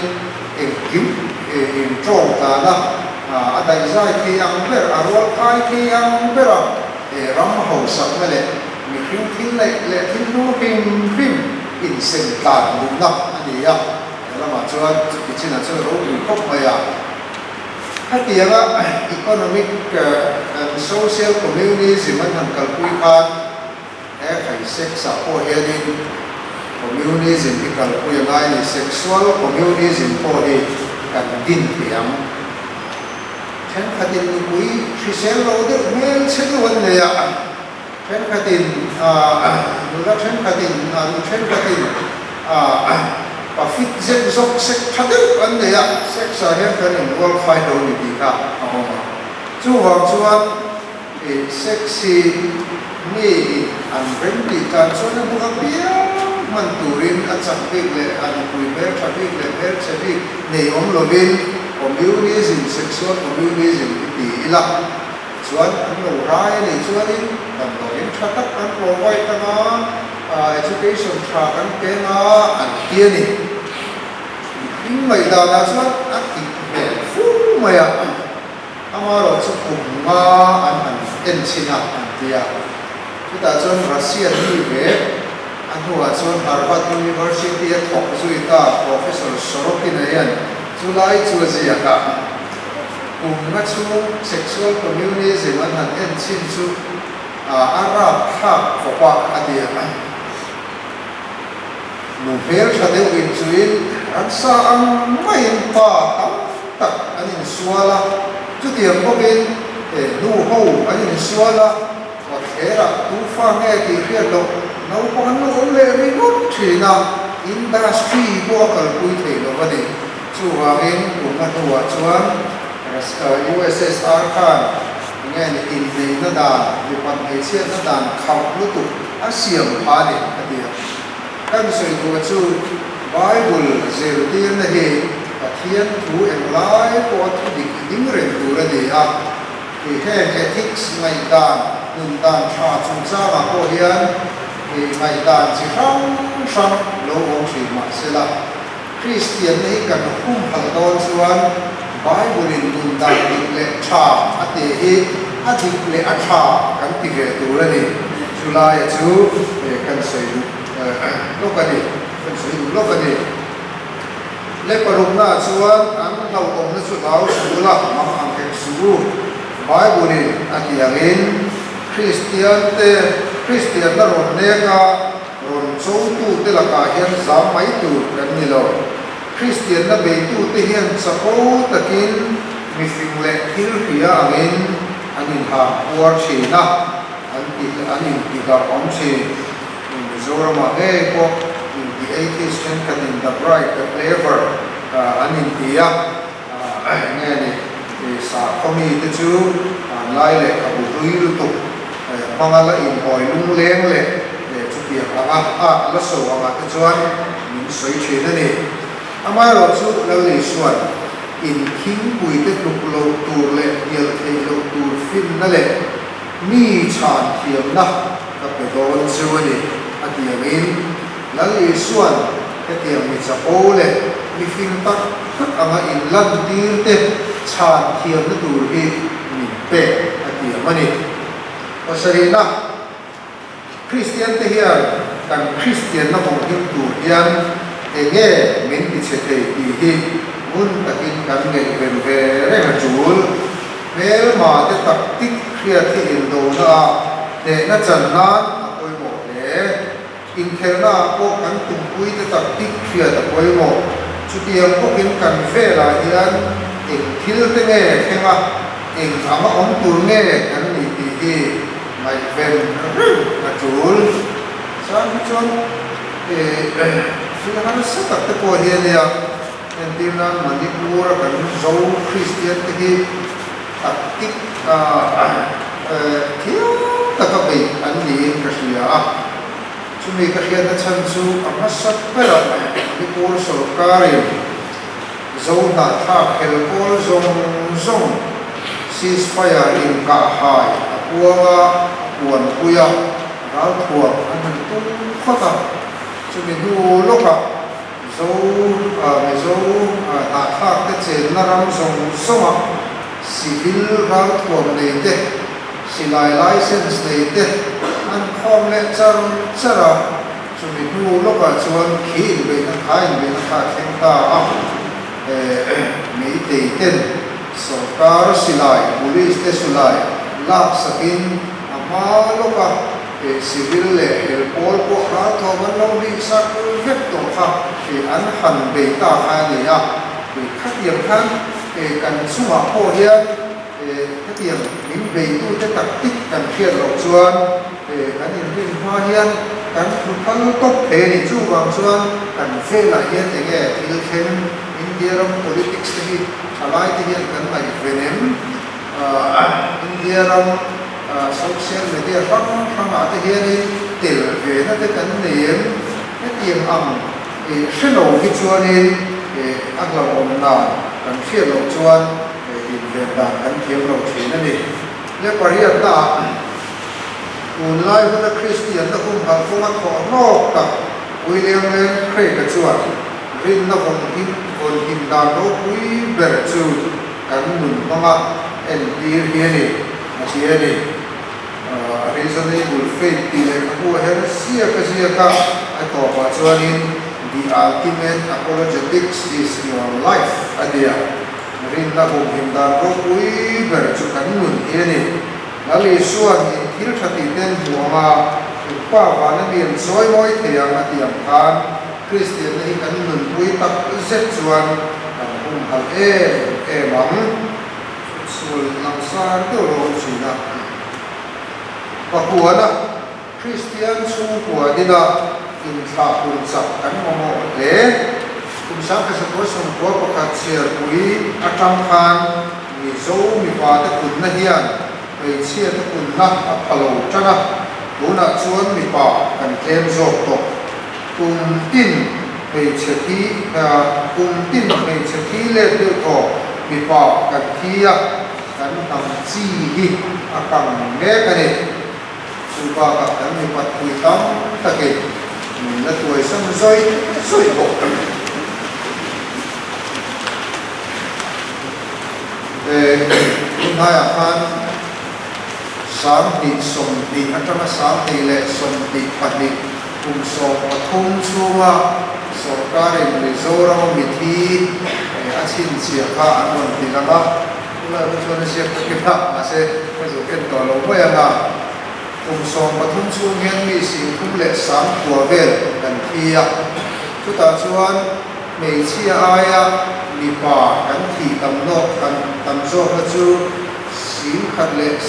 engkim intawng tana a daihzai thei ang ber, a rualkhai thei ang ber a. He ram hausakna leh mihring thil neih leh thil hnu hrim hrim insem tlan duhna a ni a, he lamah chuan chuti chinah chuan ropui khawp mai a. Hetianga economic and social communism an han kalpui khan he khai sex ah pawh hianin communism hi kalpui a ngai a ni, sexual communism pawh hi kan din thei ang. Thenkhatin nupui hrisel lo deuh hmel chhe deuh an nei a, thenkhatin nula thenkhatin nu thenkhatin pa fit zet zawk sek tha deuh an nei a, sex ah hian kan inrual khai lo ni tih kha a awm a. Chuvang chuan sex hi mi in an rem tih tan chuan a hmu apiang hman turin a chak bik leh a nupui hmel tha bik leh hmel chhe bik nei awm lovin Communism, sexual communism hi ti ila chuan an lo rai a nih chuanin damdawiin tha tak kan provide anga, education tha kan peng a an ti a ni. Mihring ngaihdanah chuan a dik hmel fu mai a. Amaherawhchu kum nga an han en chhin a an ti a. Chutah chuan Russian mi ve a hnuah chuan Harvard University a thawk zui ta Professor Sorokin-a hian chulai chu a ziak a. Kum nga chhung sexual communism an han en chhin chu a rapthlak khawp a a ti a. Nu hmeltha deuh inchuin ransa ang maiin pa tam tak an insual a, chutiang bawkin nu ho an insual a, kawtthlerah tu fa nge tih hriat loh naupang an lo awm leh ringawt thin a, industry pawh a kalpui thei lo a ni. Chuvangin kum a hnuah chuan USSR khan enge ni inneihna dan, mipat hmeichhiatna dan khauh lutuk a siam pha a ni a ti a. Kan sawi duh chu Bible zirtirna hi Pathian thu englai pawha thu dik ding reng tur a ni a, i heng ethics ngaihdan, nun dan tha chungchangah pawh hian i ngaihdan chi hrang hrang lo awm thin mah sela, Kristianna hi kan humhalh dawn chuan Bible-in nun dan dik leh tha a tih hi a dik leh a tha kan ti ve tur a ni. Chulaia chu kan sawi duh lawk a ni, kan sawi duh lawk a ni. Le paruknaah chuan an hlauhawmna chu hlau suh ula, mang ang hek suh u. Bible-in a tih angin Kristiante Kristianna rawn nek a, Rawn chotute lakah hian zam mai tur kan ni lo. Kristianna beitute hian chapo takin mifing leh thil hria angin an inhah puar thin a, an ti an intihlarh awm thin. Mizoramah ngei pawh inti atheist thenkhatin the bright, the clever an inti a, enge ni sakhaw mite chu hmanlai lehkhabu hlui lutuk hmanga la inhawi lungleng leh chutiang anga at la so angah te chuan min sawi thin a ni. Amaherawh chu Lal Isua'n inthingpuite tluk loh tur leh hnial theih loh tur finna leh mi chhan thiamna ka pe dawn chu a ni a ti angin Lal Isua'n hetiang mi chapo leh mi fing tak tak anga inlantir te chhan thiamna tur hi min pek a tiam a ni. Pasarihna, Kristian te hian kan Kristianna vawng him tur hian enge min ti chhe thei tih hi ngun takin kan ngaihven ve reng a tul. Hmelma te taktik hriat hi indona ah hnehna chan nan a pawimawh hle. Inkhelhna ah pawh kan tumpui te taktik hriat a pawimawh. Chutiang bawkin kan velah hian eng thil te nge thleng a, eng anga awm tur nge kan nih tih hi ngaihven reng a tul. Chang hi chuan thil harsa tak te pawh hi a nia, entir nan Manipur a kan Zo Kristian te hi taktik thiam taka beih an niin ka hria a. Chumi ka hriatna chhan chu a hmasa berah Manipur sawrkarin Zo hnahthlak hel pawl zawng zawng ceasefire inkahhai a puang a, a puanpui a, ralthuam an han tum phawt a. Chumi hnu lawkah Zo Mizo hnahthlak te chenna ram zawng zawnga civil ralthuam nei te, silai license nei te an khawm leh char char a, chumi hnu lawkah chuan khi inbeihna kha inbeihna kha a thleng ta a, Meitei ten sawrkar silai, police te silai laksakin a hma lawka He civil leh hel pawl pawh ralthawm an lo hlih sak vek tawh kha he an han bei ta kha a ni a. He khatiang khan he kan chungah pawh hian he hetiang min beitute taktik kan hriat loh chuan he kan inrin hma hian kan thu phal tawp thei a ni. Chuvang chuan kan velah hian enge thil thleng India ram politics te hi thalai te hian kan ngaihven em? India ram Social media hrang hrangah te hianin tel ve na te kan nei em? Hetiang ang hre lo hi chuanin a hlauhawm dan kan hriat loh chuan inven dan kan thiam lo thin a ni. Le pariatnaah tunlai huna Kristianna humhalh kawnga thawh hnawk tak William Lane Craig-a chuan rinna vawn him vawn him dan ropui ber chu kan nun hmang a. entir hi a ni, a ti a ni. A reasonable faith tih lehkhabu ah hian ziak a ziak a, a tawpah chuanin The ultimate apologetics is your life a ti a, rinna humhim dan ropui ber chu kan nun hi a ni. Lal Isua'n in thil tha tih te an hmu ang a, in pa vana mi an chawi mawi thei ang a ti ang khan Kristianna hi kan nunpui tak zet chuan kan humhalh em em ang. Sual langsar deuh lo awm thin a. Pakuana Kristian chhungkua dina inthlah hun chak kan mamawh hle. Kum 1991 chhiarpui atang khan Mizo mipa te punna hian hmeichhia te punna a pha lo tan a, tunah chuan mipa kan tlem zawk tawh. Kum tin hmeichhe thi kum tin hmeichhe thi let deuh thaw mipa kan thi a, kan hnam chi hi a kang mek a ni. Chu bakah kan mipat pui tam takin min la tuaisan zawih zawih bawk. Tunhnaiah khan 2020 atanga 2022 kum 13 chhunga sorkarin Mizoram a mithi a chhinchhiah kha an rawn ti lang a, tunlai pawh chuan a ziak ta kim a, mahse ka zuk en tawh lo mai ang a. Kum 13 chhung hian mi 39,000 vel kan thi a, chutah chuan hmeichhia aia mipa kan thih tam nawk kan tam zawkna chu 1,291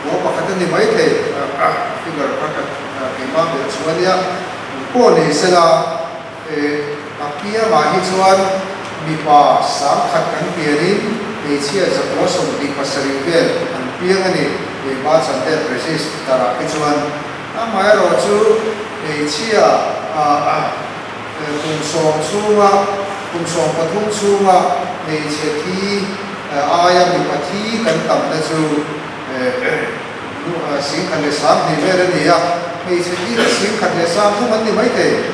a ni maithei, figure kha ka keimah belh chu a nia, pawh nei sela a piangah hi chuan mipa 1000 kan pianin hmeichhia 927 vel an piang a ni, keimah chan death register ah hi chuan. Amaherawhchu hmeichhia kum sawm chhunga kum 13 chhunga hmeichhe thi aia mipa thi kan tamna chu 1,020 vel a ni a, hmeichhe thi hi 1,030 an ni maithei.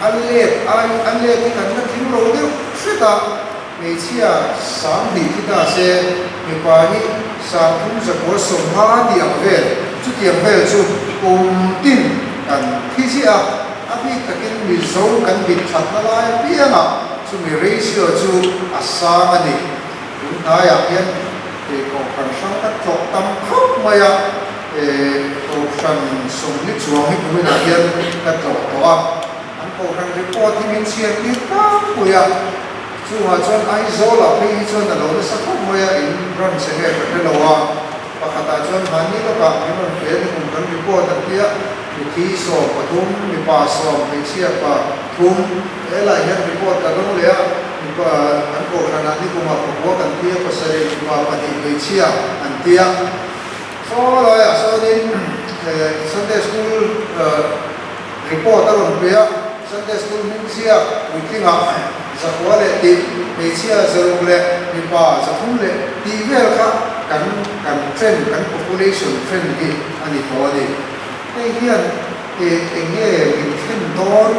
A let ai a let hi kan la tling lo deuh hret a, hmeichhia 2000 thi ta se mipa hi 3,950 tih ang vel, chutiang vel chu kum tin kan thi ziah a, a bik takin Mizo kan bit thatna lai apiangah chumi ratio chu a sang a ni. Tun hnaiah hian kohhran hrang ka tlawh tam khawp mai a, kohhran sawmli chuang hi kuminah hian ka tlawh tawh a, an kohhran report hi min chhiar tir tlangpui a, chungah chuan Aizawlah phei hi chuan a lo nasa khawp mai a, in branch enge ka hre lo a, pakhatah chuan mahni lawkah min rawn pe ni kum kan report an tia, mithi 13, mipa sawm, hmeichhia pa thum, helaiah hian report ka dawng leh a. Mipa an kohhranah nikumah pakua kan tia, pasarih mipa pahnih hmeichhia an tia. Saw laiah sawnin Sunday School report a rawn pe a, Sunday School hming ziak puitlingah zakua leh tih, hmeichhia zaruk leh mipa 300 leh tih vel kha kan kan trend, kan population trend hi a ni tawh a ni. Hei hian eng nge min thlen dawn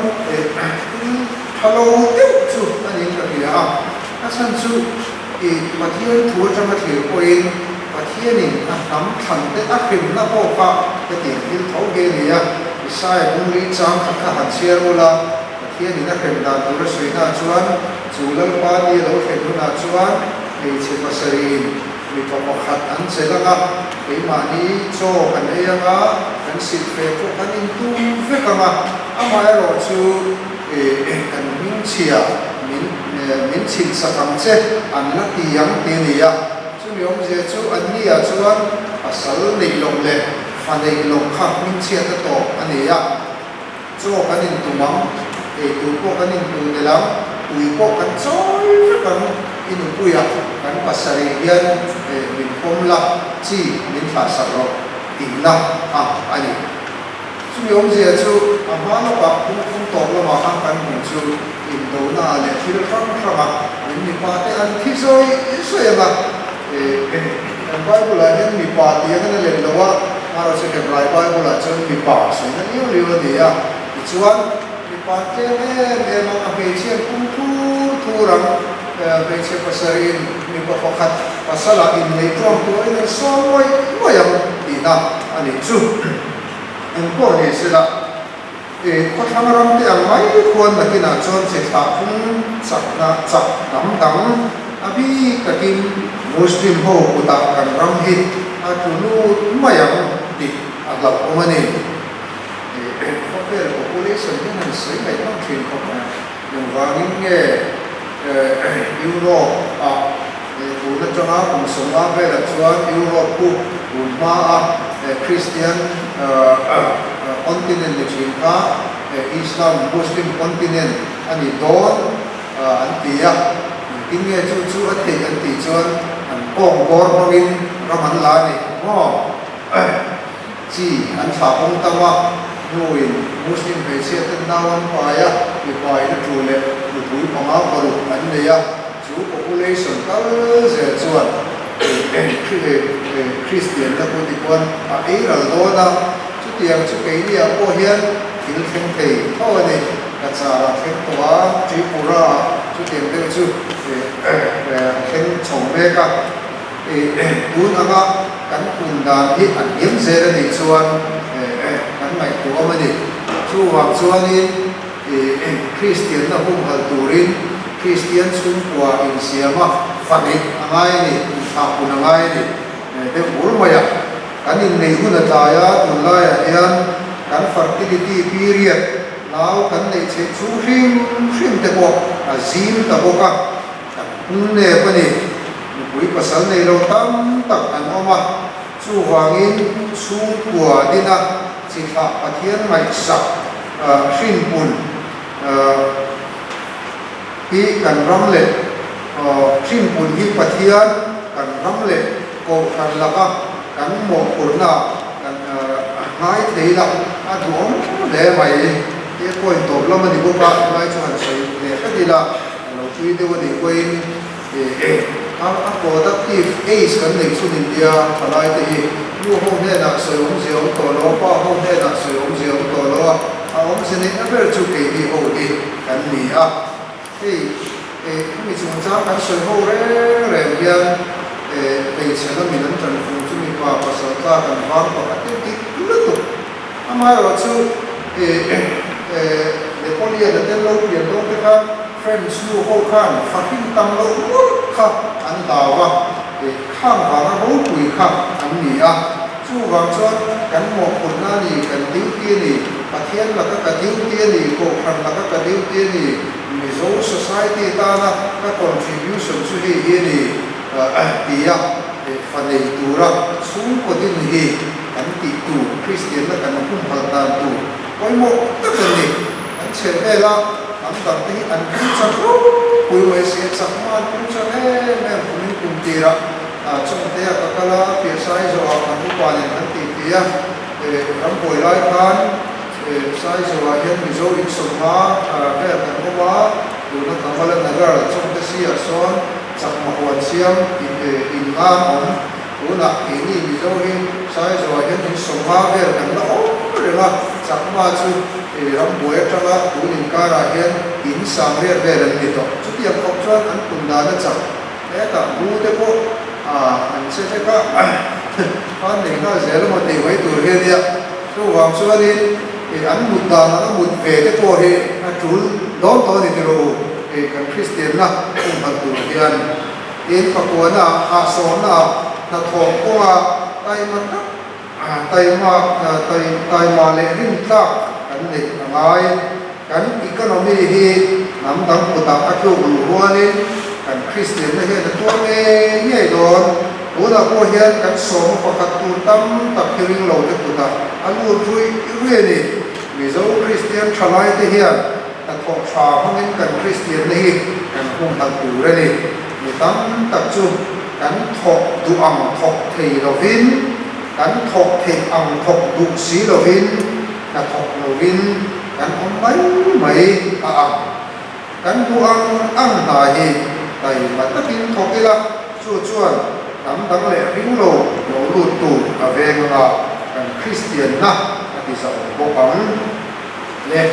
tha lo deuh chu a niin ka hria a, a chhan chu Pathian thu atanga thlir pawhin Pathianin a hnam thlan te a hrimna pawh kha hetiang thil tho hi a ni a, Isaiah bungli chang khat kha han chhiar ul a, Pathianin a hrem dan tur a sawihnah chuan chu Lalpa ni a lo thlen hunah chuan hmeichhe pasarihin mipa pakhat an chelh ang a, keimahni chaw kan ei ang a, kan silh fe pawh kan intum vek ang a, amaherawh chu kan hmingchhia min min chhinsak ang che an la ti ang ti a ni a. Chumi awmzia chu anniah chuan pasal neih loh leh fa neih loh kha hmingchhiat a tawp a ni a. Chaw kan intum ang, eitur pawh kan intu tel ang, tui pawh kan chawi vek ang, i nupuia kan pasarih hian min pawm la, chi min thlah sak rawh tihna a a ni. Chumi awmzia chu a hma lawkah phungphung tawp lamah khan kan hmuh chu indonaah leh thil hrang hranga min mipa te an thi zawi zawi ang a, kan Bible-ah hian mipa tih angin a lem lo a, Marawhchu Hebrai Bible-ah chuan mipa sawina liau liau a ni a, tichuan mipa tlem em em ang a hmeichhian pum thur thur. thur ang. Hmeichhe pasarih in mipa pakhat pasala innei ṭawm tuahin an sawi nguai nguai ang tihna a nih chu. Engpawh ni sela, khawthlang ram te ang mai khuan nakinah chuan chi thlah phung chakna chak hnam dang a bik takin Muslim ho kutah kan ram hi a tlu lut mai ang tih a hlauhawm a ni. Khawvel population hian han sawi ngaihnawm thin khawp mai. Engvangin nge Europe ah tun atanga kum 50 velah chuan Europe pu tun hma a Christian continent ni thin kha Islam Muslim continent a ni dawn an ti a. Engtin nge chu chu a theih an tih chuan an kawng bawr hmangin ram an la a ni maw? Chi an thlah kawng tam a, hnuin Muslim hmeichhia ten nau an pai a, mipa in a tu leh nupui panga paruk an nei a, chu population kal zel chuan Kristian na pawh tikhuan a ei ral dawn a, chutiang chu keini ah pawh hian thil thleng thei tho a ni, Cachar ah thleng tawh a, Tripura ah chutiang deuh chu a thleng chho mek a. Tun anga kan hun dan hi a hniam zel a nih chuan kan ngaihtuah awm a ni. Chuvang chuanin Kristianna humhalh turin Kristian chhungkua insiama fahnih a ngai a ni, inthlahpun a ngai a ni deuh bur mai a. Kan inneih hun a tlai a, tunlaiah hian kan fertility period nau kan neih theih chhung hrim hrim te pawh a zim ta bawk a. Kan hung nep a ni. Nupui pasal nei lo tam tak an awm a, chuvangin chhungkua dina chi thlah Pathian ngaihsak hrinpun hi kan ram leh hrinpun hi Pathian kan ram leh Kohhran laka kan mawhphurhna kan ngai thei la a duhawm hle mai. He point tawp lam a ni bawk a, helai chu han sawi leh hret ila. A lo tui deuh a nih pawhin a productive age kan neih chhun india thalai te hi nu ho hnenah sawi awmzia awm tawh lo a, pa ho hnenah sawi awmzia awm tawh lo a, a awmzia neihna ber chu keini ho hi kan ni a. Hei hemi chungchang kan sawi ho reng reng hian hmeichhe lamin an tan fung chu mipa pasal tlak an vang pakhat deuh dik lutuk. Amaherawhchu Napoleon a tel lo pian dawn te kha French nu ho khan fahrin tam loh mawlh kha an hlau a, khang vanga ropui kha an ni a. Chuvang chuan kan mawhphurhna a ni, kan duty a ni, Pathian laka ka duty a ni, Kohhran laka ka duty a ni, Mizo society tana ka contribution chu hei hi a ni tia fa nei tura chhungkaw din hi kan tih tur, Kristianna kan humhalh dan tur pawimawh tak a ni. Kan chheh vel a, hnam dang te hi an pung chak ropui mai si a, chakma an pung chak em em kumin kum tirah Chawngte a ka kal a, Piasai zawhah kan upa nen kan tih ti a, rambuai lai khan Saizawhah hian Mizo insawmna vel kan awm a, tuna Kamala Nagar Chawngte si ah sawn chakma huan siam in nga an awm. Tunah keini Mizo hi Saizawhah hian insawmna vel kan la awm reng a, chakma chu rambuai atanga tun inkarah hian in sang riat vel an ni tawh. Chutiang khawp chuan an pun dan a chak. Hetah bu te pawh an che vek a, khan nei nghal zel emaw tih mai tur hi a nia. Chuvang chuanin an mut dan anga mut ve te pawh hi a tul dawn tawh a ni tiraw u, kan Kristianna humhalh tur hian. Tin, pakuana ah, hahsawhna ah, hnathawh kawnga taima tak, taima, taima leh rintlak kan neih a ngai. Kan economy hi hnam dang kutah a tluk luh rualin kan Kristianna hian a tuar ngei ngei dawn. Tunah pawh hian kan sawma pakhat tur tam tak hi ring lo te kutah a lut ruih ruih a ni. Mizo Kristian thalai te hian hnathawh tha hmangin kan Kristianna hi kan humhalh tur a ni. Mi tam tak chu kan thawk duh ang thawk thei lovin, kan thawk theih ang thawk duh si lovin hnathawk lovin, Kan awm mai mai a ang. Kan duh ang ang hna hi taima takin thawk ila, chu chuan hnam dang leh ring lo lo lut tur a veng anga kan Kristianna a ti zauh bawk ang le.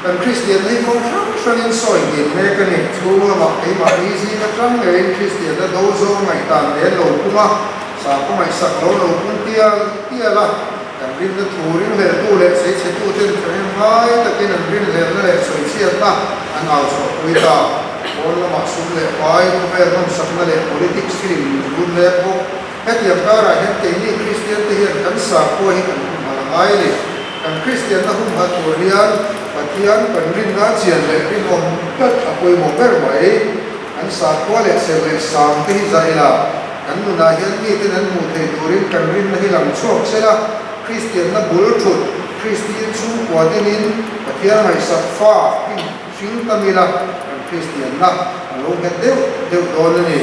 Kan Kristianna hi kawng hrang hrangin sawi nghin mek a ni. Chhung lamah keimahni zing atang ngeiin Kristianna do zawng ngaihdan nen lo pung a, sakhaw ngaihsak lo lo pung tial tial a. Kan rinna thu ringhleltu leh sawichhetuten thahnem ngai takin an rinhlelna leh sawichhiatna an au chhuahpui ta. Pawn lamah sum leh pai, khawvel nawmsakna leh politics thilin min run mek bawk. Hetiang karah hian keini Kristiante hian kan sakhua hi kan humhalh a ngai a ni. Kan Kristianna humhalh tur hian Pathian kan rinna chian leh rinawm tlat a pawimawh ber mai. Kan sakhua leh serh leh sang te hi zah ila, kan nunah hian miten an hmuh theih turin kan rinna hi lang chhuak sel a, Kristianna bul thut, Kristian chhungkua dinin Pathian ngaihsak fa hring tam ila kan Kristianna a lo nghet deuh deuh dawn a ni.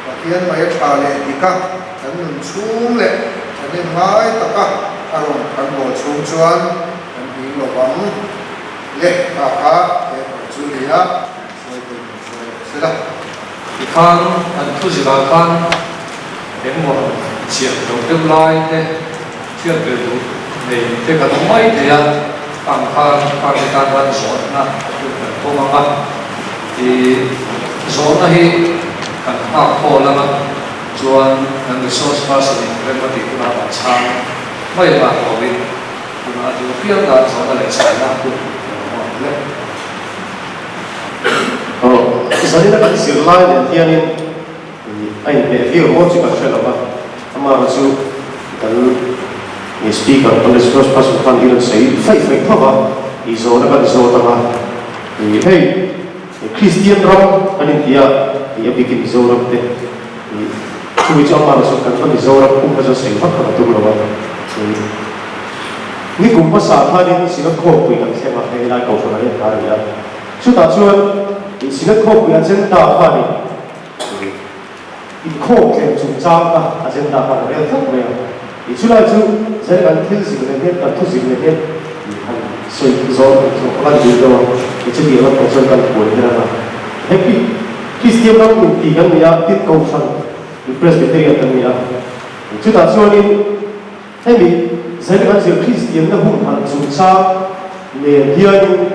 Pathian mai a tha leh dik a, kan nun chhung leh thahnem ngai taka a rawn kan bawl chhung chuan kan hing lo vang le ta kha paper chu ni a, sawi pawhin min sawi leh se la. Tikhan an thu zirah khan engmaw chiah loh deuh lai te hriat ve duh nei te kan awm mai thei a, ang khan party tan khan zawhna hun kan pawm ang a, ih zawhna hi kan nghak khawl ang a, chuan kan resource person in rem a tih hunah kan chhang mai ang a, hlawhin tunah a duh apiang dan zawhna leh chhanna hun kan awm ang hle. Aw, zanina kan zirlai nen hianin a inhmeh viau maw chu kan hre lo va, amaherawh chu kan speaker kan resource person khan i rawn sawi faih faih tho va, i zawhna kan zawt ang a, ih hei Kristian ram kan inti a, ih a bikin Mizoram te, ih chumi chu amaherawh chu kan va Mizoram pum kha chu sawi vak kha ka tum lo a, ih nikum hmasa khanin Synod khawmpui kan thleng a, hei helai Kohhran ah hian kha a ni a, chutah chuan ih Synod khawmpui agenda khanin Inkhawm tlem chungchang kha agenda khan a rel tlat mai a. I chulai chu zan kan thil zir leh hian kan thu zir leh hian i han sawi zawng kan zawh ka duh deuh a, i chutiang lam pawh chuan kan buai ber a. Happy Kristian ram inti kan ni a, tin Kohhran i Presbyterian kan ni a. Chutah chuanin hemi zan kan zir Kristianna humhalh chungchang nen hianin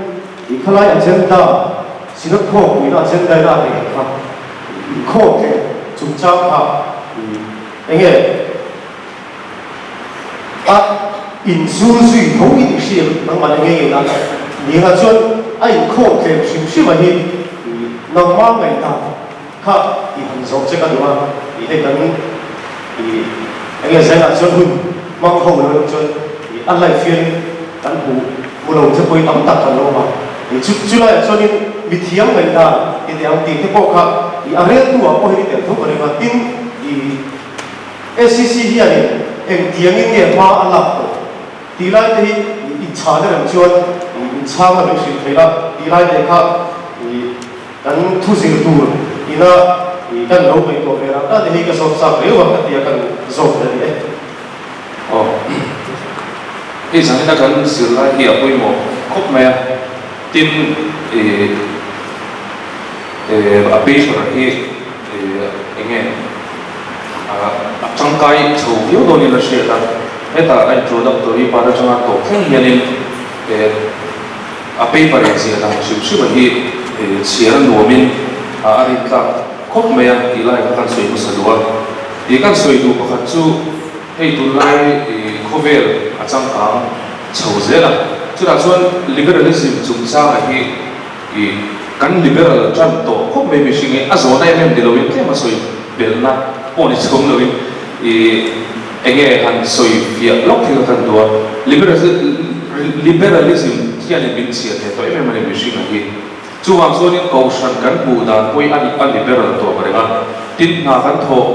i khalai agenda Synod khawmpuina agenda in a rel kha Inkhawm leh chungchang kha eng nge a inzul zui tho i tih hriat nangmah leh ngei ngei na ni nga chuan a inkhawm tlem hrim hrim a hi nangmah ngaihdan kha i han zawh che ka duh a i hei kan i eng nge zainah chuan hun hmang ho lo erawh chuan i a life hian kan hmu hmu lo che pawhin tam tak kan lo awm a i chu chulaiah chuanin mithiam ngaihdan i teh ang tih te pawh kha i a reltu ah pawh hian i tel tho ka ring a, tin i SCC hianin engtiangin nge hma a lak tawh tih lai te hi i inchhahna reng chuan i inchhang a min hrilh theih a tih lai te kha i kan thu zir tur ina i kan lo ngaihtuah ve rang dan te hi ka zawt chak riau a ka tia kan zawt ve a ni e. Aw. Hei zanina kan zirlai hi a pawimawh khawp mai a, tin ih a paper hi ih eng nge a tangkai chho viau dawnin a hriat a, hetah a introductory part atanga tawp thleng hianin a paper inziah dan hrim hrim a hi chhiar a nuamin a rintlak khawp mai a tih lai kha kan sawi hmasa duh a. Tih kan sawi duh pakhat chu hei tunlai khawvel a changkang chho zel a, chutah chuan liberalism chungchanga hi ih kan liberal tan tawh khawp mai mihring hi a zawhna em em ni loin tlem a sawi belhna pawh ni chhung loin ih eng nge han sawi fiah lawk hi ka kan duh a, liberalism hianin min chhiat leh tawh em em a ni mihringa hi. Chuvang chuanin Kohhran kan hmuh dan pawhin a a liberal tawh reng a, tin hna kan thawh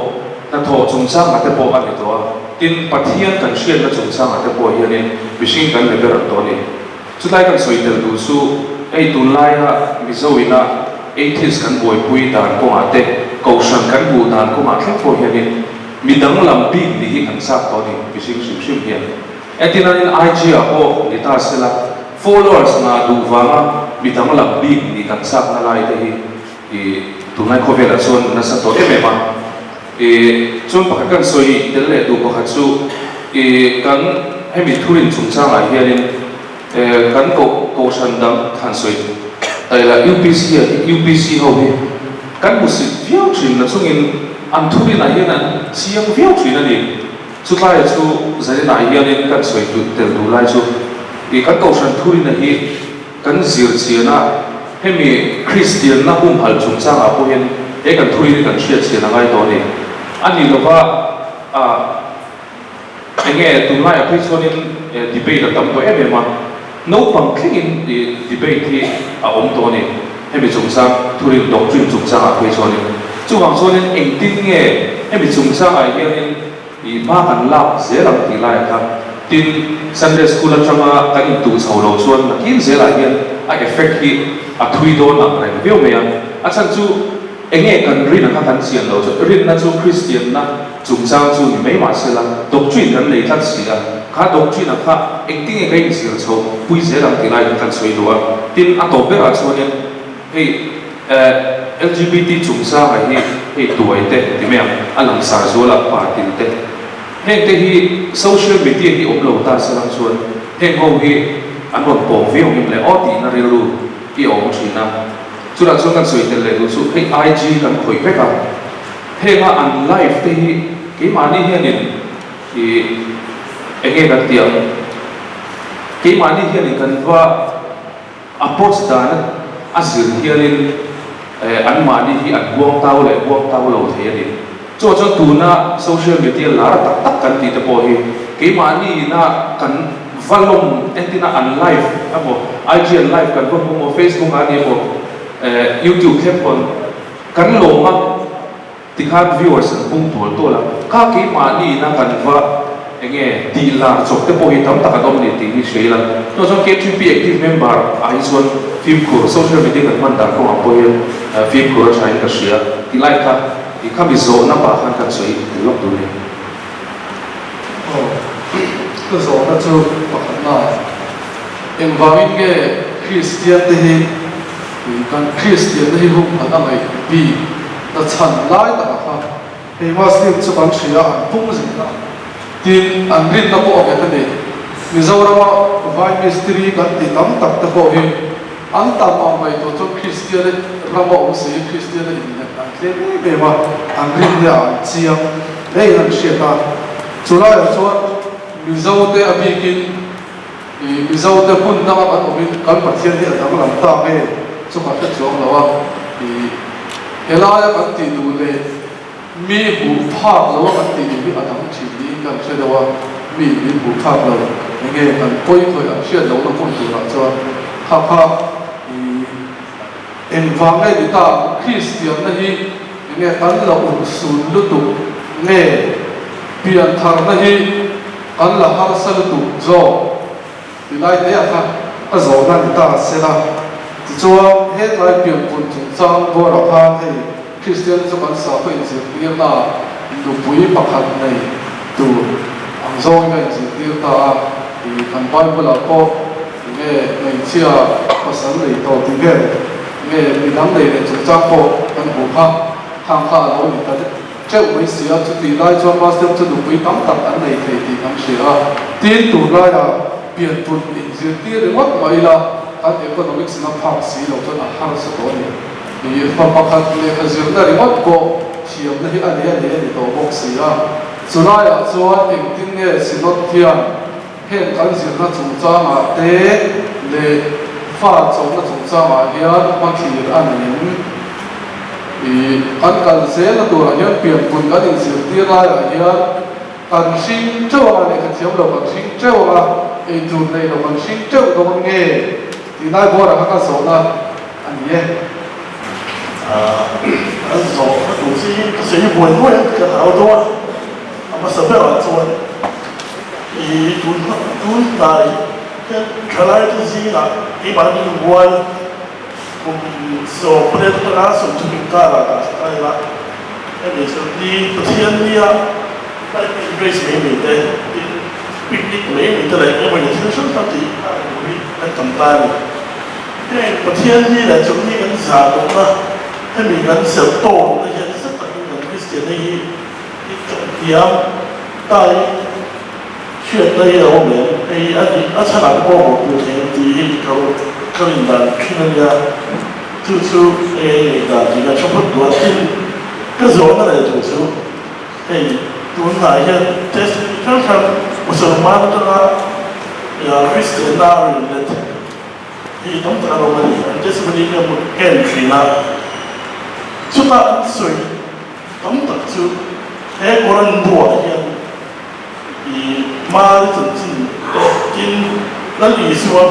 hnathawh chungchangah te pawh a ni tawh a, tin Pathian kan hriatna chungchangah te pawh hianin mihring kan liberal tawh a ni. Chutlai kan sawi tel duh chu hei tunlaia Mizo ina atheist kan buaipui dan kawngah te, Kohhran kan hmuh dan kawngah thleng pawh hianin mi danglam bik nih hi kan chak tawh a ni mihring hrim hrim hian. Entinanin IG ah pawh ni ta sela, followers ngah duh vanga mi danglam bik nih kan chakna lai te hi i tunlai khawvelah chuan nasa tawh em em a. I chuan pakhat kan sawi tel leh duh pakhat chu i kan hemi thurin chungchangah hianin. Kan kohhran dang han sawi ta ila UPC ah hi UPC ho hi kan hmusit viau thin na chungin an thurinah hian an chiang viau thin a ni. Chutlai chu zaninah hianin kan sawi tel duh lai chu i kan kohhran thurina hi kan zir chian a, hemi Kristianna humhalh chungchangah pawhin he kan thurin hi kan hriat chian a ngai tawh a ni. A ni lova a. Enge tunlaiah phei chuanin debate a tam tawh em em a, naupang thlengin debate hi a awm tawh a ni, hemi chungchang thurin doctrine chungchangah phei chuanin. Chuvang chuanin engtin nge hemi chungchangah hianin hma kan lak zel ang tih laiah khan tin Sunday school atanga kan intuh chho lo chuan nakin zelah hian a effect hi a thui dawn ang reng viau mai a, a chhan chu enge kan rin a kha kan chian lo chu rinna chu Kristianna Chungchang chu ni mai mah sela, doctrine kan nei tlat si a, kha doctrine-a kha engtinge ka inzir chho pui zel ang tih lai kha kan sawi duh a. Tin, a tawp berah chuanin hei LGBT chungchanga hi hei tuai te ti mai ang, a langsar zuala partil te, heng te hi social media hi awm lo ta selang chuan heng ho hi an rawn pawng viau ngem le aw tihna rilru hi a awm thin a. Chutah chuan kan sawi tel leh duh chu hei IG kan khawih vek a. Henga an life te hi keimahni hianin i enge kan tih ang? Keimahni hianin kan va approach dan a zir hianin anmahni hi an huangtau leh huangtau lo thei a ni. Chuvang chuan tuna social media lar tak tak kan tih te pawh hi keimahni ina kan va lawm entina an live emaw IG an live kan va hmu emaw Facebook ah a ni emaw YouTube thleng pawn Kan lawm a, tikhan viewers an pung tual tual a, kha keimahni ina kan va enge tih lar chawp te pawh hi tam tak an awm ni tih hi hria ila, chuvang chuan KTP active member ah hi chuan fimkhur social media kan hman dan kawngah pawh hian fimkhur a tha in ka hria tih lai kha i khami zawhna pah khan kan sawi tel lawk tur a ni. Aw, ka zawhna chu pakhatna engvangin nge Kristian te hi Kan Kristianna hi humhalh a ngaih bik na chhan lai tak a kha. Hei Muslim chu kan hria an pung zel a, tin an rinna pawh a nghet a ni. Mizorama vai mistiri kan ti tam tak te pawh hi an tam ang ngaihtuah chuan Kristiana rama awm si Kristiana innghet an tlem em em a, an rinna ah an chiang hle in an hriat a. Chulaiah chuan Mizote a bikin I Mizo te hmun danga kan awmin kan Pathian hi a danglam ta nge chu ka hre chuang lo a, i helaia kan tih duh leh mi hmuh phak lo a kan tih duh hi a dang thin niin kan hre deuh a, mi min hmuh phak lo enge kan pawi khawih an hriat lohna hmun turah chuan kha kha i engvang nge ni ta Kristianna hi enge kan la urhsun lutuk nge piantharna hi Kan la harsa lutuk zawk ti lai te a kha ka zawhna ni ta se la. Tichuan, hetlai pianpun chungchang bawrah khan hei Kristian chu kan sakhaw inzirtirna ah nupui pakhat nei tur ang zawngin a inzirtir ta a, i kan Bible ah pawh nge hmeichhia pasal nei tawh tih vel nge midang nei leh chungchang pawh kan hmuh kha khang kha a lo ni ta deuh. Teuh mai si a, chutih lai chuan Muslim chu nupui tam tak an nei thei tih kan hria a. Tin, tunlaiah pianpun inzirtir ringawt mah ila kan economics na phak si lo chuan a harsa tawh a ni. Ih, fa pakhat lehkha zirna ringawt pawh thiamna hi a nei a nei a ni tawh bawk si a. Chulaiah chuan engtin nge Synod hian heng kan zirna chungchangah te leh fa chawhna chungchangah hian hmathlir a nei em? I kan kal zelna turah hian pianpun kan inzirtir laiah hian kan hring teuh anga lehkha thiam lo kan hring teuh anga eitur nei lo kan hring teuh dawn nge tih lai bawrah kha ka zawhna a ni e. An zawhna tur chi hi ka sawi buai nuai ang tih ka hlau dawn a, a hmasa berah chuan i tun tun hnai hian thalaite zingah keimahni rual Kum 18 atanga 30 inkarah dah sak a ila, hemi chu ni Pathian nia lightning race mai mai te, tin picnic mai mai te leh engemaw ni thil hrang hrang tih a reng hi kan tam ta a ni. Heng Pathian ni leh chawlhni kan zah tawhna, hemi kan serh tawnna hian nasa takin kan Kristianna hi i chawhhniam ta i hriatna hi a awm em? Hei a nih a chhanah te pawh mawhpuh thei ang tih hi ka ka rin dan thin a nia. Chu chu hei a ngaihdan tih ka hre phawt duh a. Tin, ka zawhna leh duh chu hei tunhnai hian test hrang hrang Musalman atanga Kristianna a rin let hi tam tak an awm a ni. An testimony hi ka en thin a, chuta an sawi tam tak chu he Quran buah hian I Mari chanchin te tin Lal Isua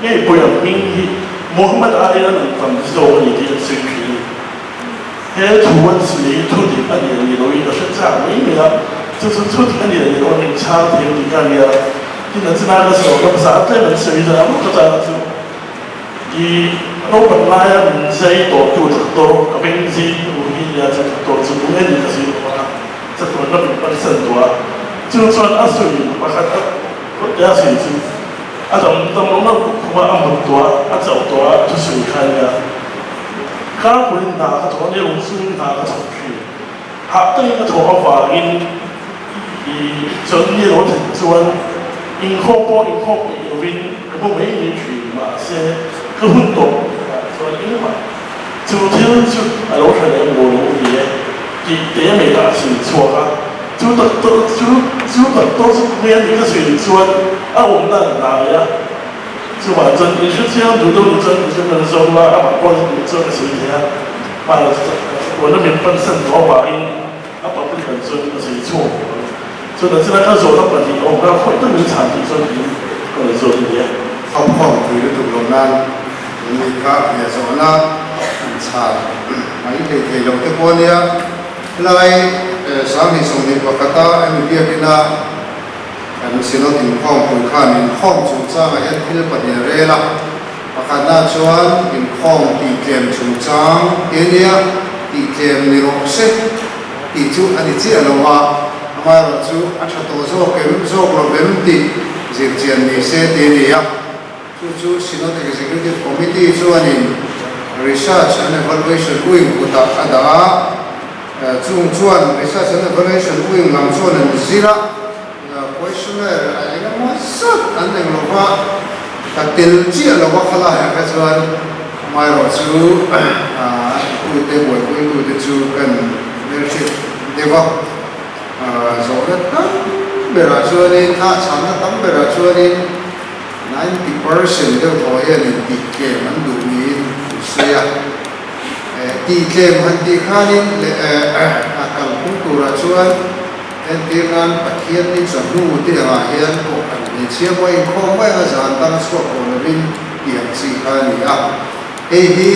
ngei pawhin a hming hi Muhammad aiin a nun tam zawk a ni tih an sawi thin a ni. He thu an sawi hi thu dik a ni a ni loin a hre chak mai mai a, chu chu thu dik a ni a ni lo a min chhang thei ang tih kha a nia. Tin an china ka sawi ka hmasa a tlem an sawi zan ang ka chana chu i naupan laia min zai tawhtu doctor ka beng zing u hi nia chu doctor chu nung en ka zir lo a. Chatuan lam in pan san duh a, chu chuan a sawi pakhat a te a sawi chu a dam dam lo lo khum a, a mut tawh a, a chauh tawh a, thu sawi kha a nia. Karpuiin hna ka thawh a nia, ung chungin hna ka thawk thin. Hah takin ka thawh avangin i chuan ni lo thlen chuan inkhawm pawh inkhawm peih lovin ka mu mai mai thin, mahse ka hun tawh ah chuan engmah Chu thil chu a lo hre leh maw lo ni e tih te mai kha a sawi chhuak a, chu doctor chu chu doctor chu tunge a nih ka sawi chuan a awmna an hnai a, chuvang chuan in hre chiang duh deuh ni chuan in hre kan zawng a, amah pawh duh chuan ka sawi thei a, mahse min pansan tawh avangin a public an chuan ka sawi chhuak tawh ang. Chuan a china ka zawhna pahnih a awm kha khawi tak min chhan tih chuan in ka rawn zawt a ni e. Khawmkhawm tui lutuk lo nan ni kha hmeh zawhna an chhan mai thei thei lo te pawh a nia. Helai 2021 a hemi biakina kan Synod inkhawmpui khan inkhawm chungchangah hian thil pahnih a rel a. Pakhatna chuan inkhawm tihtlem chungchang te nia tihtlem ni rawh se tih chu a ni chiah lo a, amaherawhchu a tha tawh zawk em zawk lo vem tih zirchian ni se tih a ni a. Chu chu Synod Executive Committee chuanin Research and Evaluation Wing kutah a dah a, chung chuan Research and Evaluation Wing lam chuan an zir a, Questionnaire a eng emaw zat an eng lo va, ka tel chiah lo va khalaiah kha chuan amaherawhchu a titute buaipuitute chu kan hmelhriat deuh a. Zawhna tam berah chuanin, a chhanna tam berah chuanin 90% deuh thaw hianin tihtlem an duh niin an sawi a. Tihtlem han tih khanin leh a kalphung turah chuan Entir nan Pathian ni chawhnu te angah hian kohhran hmeichhia pawh a inkhawm mai anga zan dang a chhuak tawh lovin tih ang chi kha a ni a. Hei hi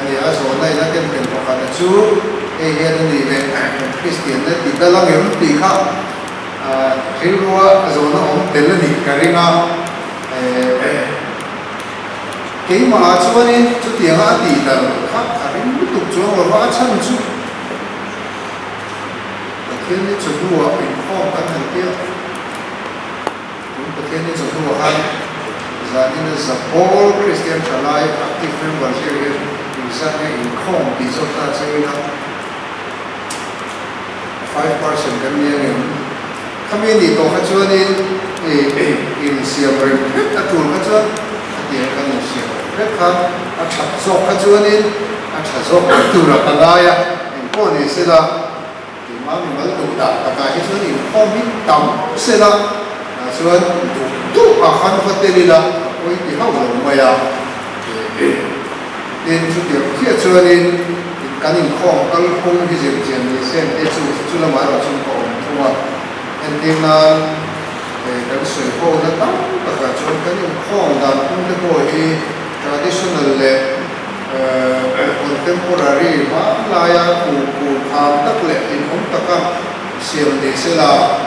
ni a zawhna in a ken tel pakhat a chu hei hian a nih leh kan Kristian na ti dal ang em tih kha rilrua zawhna awm tel a nih ka ring a. Keimah ah chuanin chutianga a tih dal kha a ring lutuk chuang lova a chhan chu. Pathian ni chawhnuah inkhawm kan han tia. Tun Pathian ni chawhnuah khan zanin a Zapawl Kristian Thalai Active Member zir hian inzat nge inkhawm tih zawk ta che ila 5% kan ni angem? Khami nih tawh kha chuanin insiam rem hret a tul kha chuan khatiang kan insiam rem hret kha a that zawk kha chuanin a tha zawk mai tura ka ngai a. Engpawh ni sela, keimah mimal duh dah takah hi chuan inkhawm hi tam sela, tah chuan duh duh ah khan va tel ila a pawi ti hauh lo mai a. Tin, chutiang chiah chuanin kan inkhawm kalphung hi zirchian ni se ang te chu chu lamah erawh chuan ka awm thung a. Entir nan kan sawi ho na tam takah chuan kan inkhawm dan phung te pawh hi traditional leh Contemporary hmanlaia ku kham tak leh hlimawm taka siam ni se la,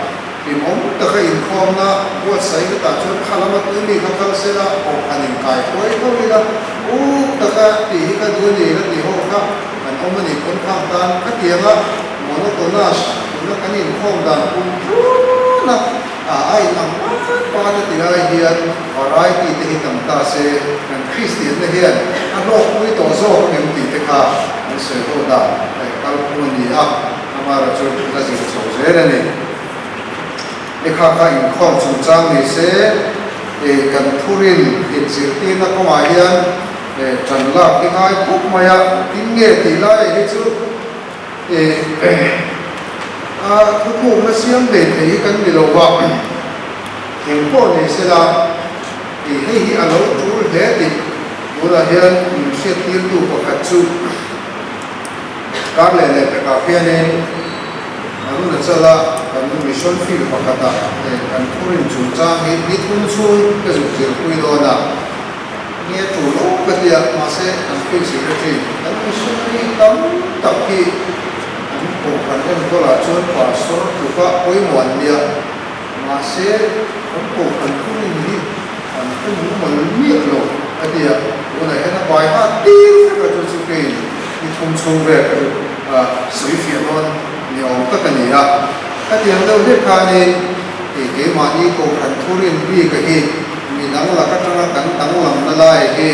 hlimawm taka inkhawmna buatsaih na tah chuan kha lama tui mi kha kal se la, aw han inkai huai ho ila, uk taka tih hi ka duh a ni la tih ho kha kan awm a ni pawn khang tan khatianga monotonous tuna kan inkhawm dan pum tluan a. A in ang pat pat a ti lai hian variety te hi tam ta se, kan Kristian te hian a hlawkpui tawh zawk ang em tih te kha an sawi ho dan a in kalphung a ni a, amaherawhchu la zir chho zel a ni. Ni kha kha inkhawm chungchang ni se, kan thurin inzirtirna kawngah hian ṭan lak hi ngai khawp mai a, tin nge tih lai hi chu a thuthlukna siam hlei thei hi kan ni lo va, eng pawh ni sela hei hi a lo ṭul hle tih tunah hian min hriattirtu pakhat chu. Kar leh leh pekah khianin Arunachala kan mission field pakhatah kan thurin chungchang hi ni thum chhung ka zuk zirpui dawn a, nge tul lo ka ti a, mahse kan field secretary kan missionary tam tak hi an kohhran enkawlah chuan pastor tluka pawimawh an nia, mahse kan kohhran thurin hi an hre mumal miah lo a ti a, tunah hian a bai nghal tir vek a chu chu keiin ni thum chhung vel ka duh a sawi fiah dawn ni awm tak a ni a, khatiang deuh hlek khanin kei keimahni kohhran thurin bik a hi mi dang lak atanga kan danglamna lai hi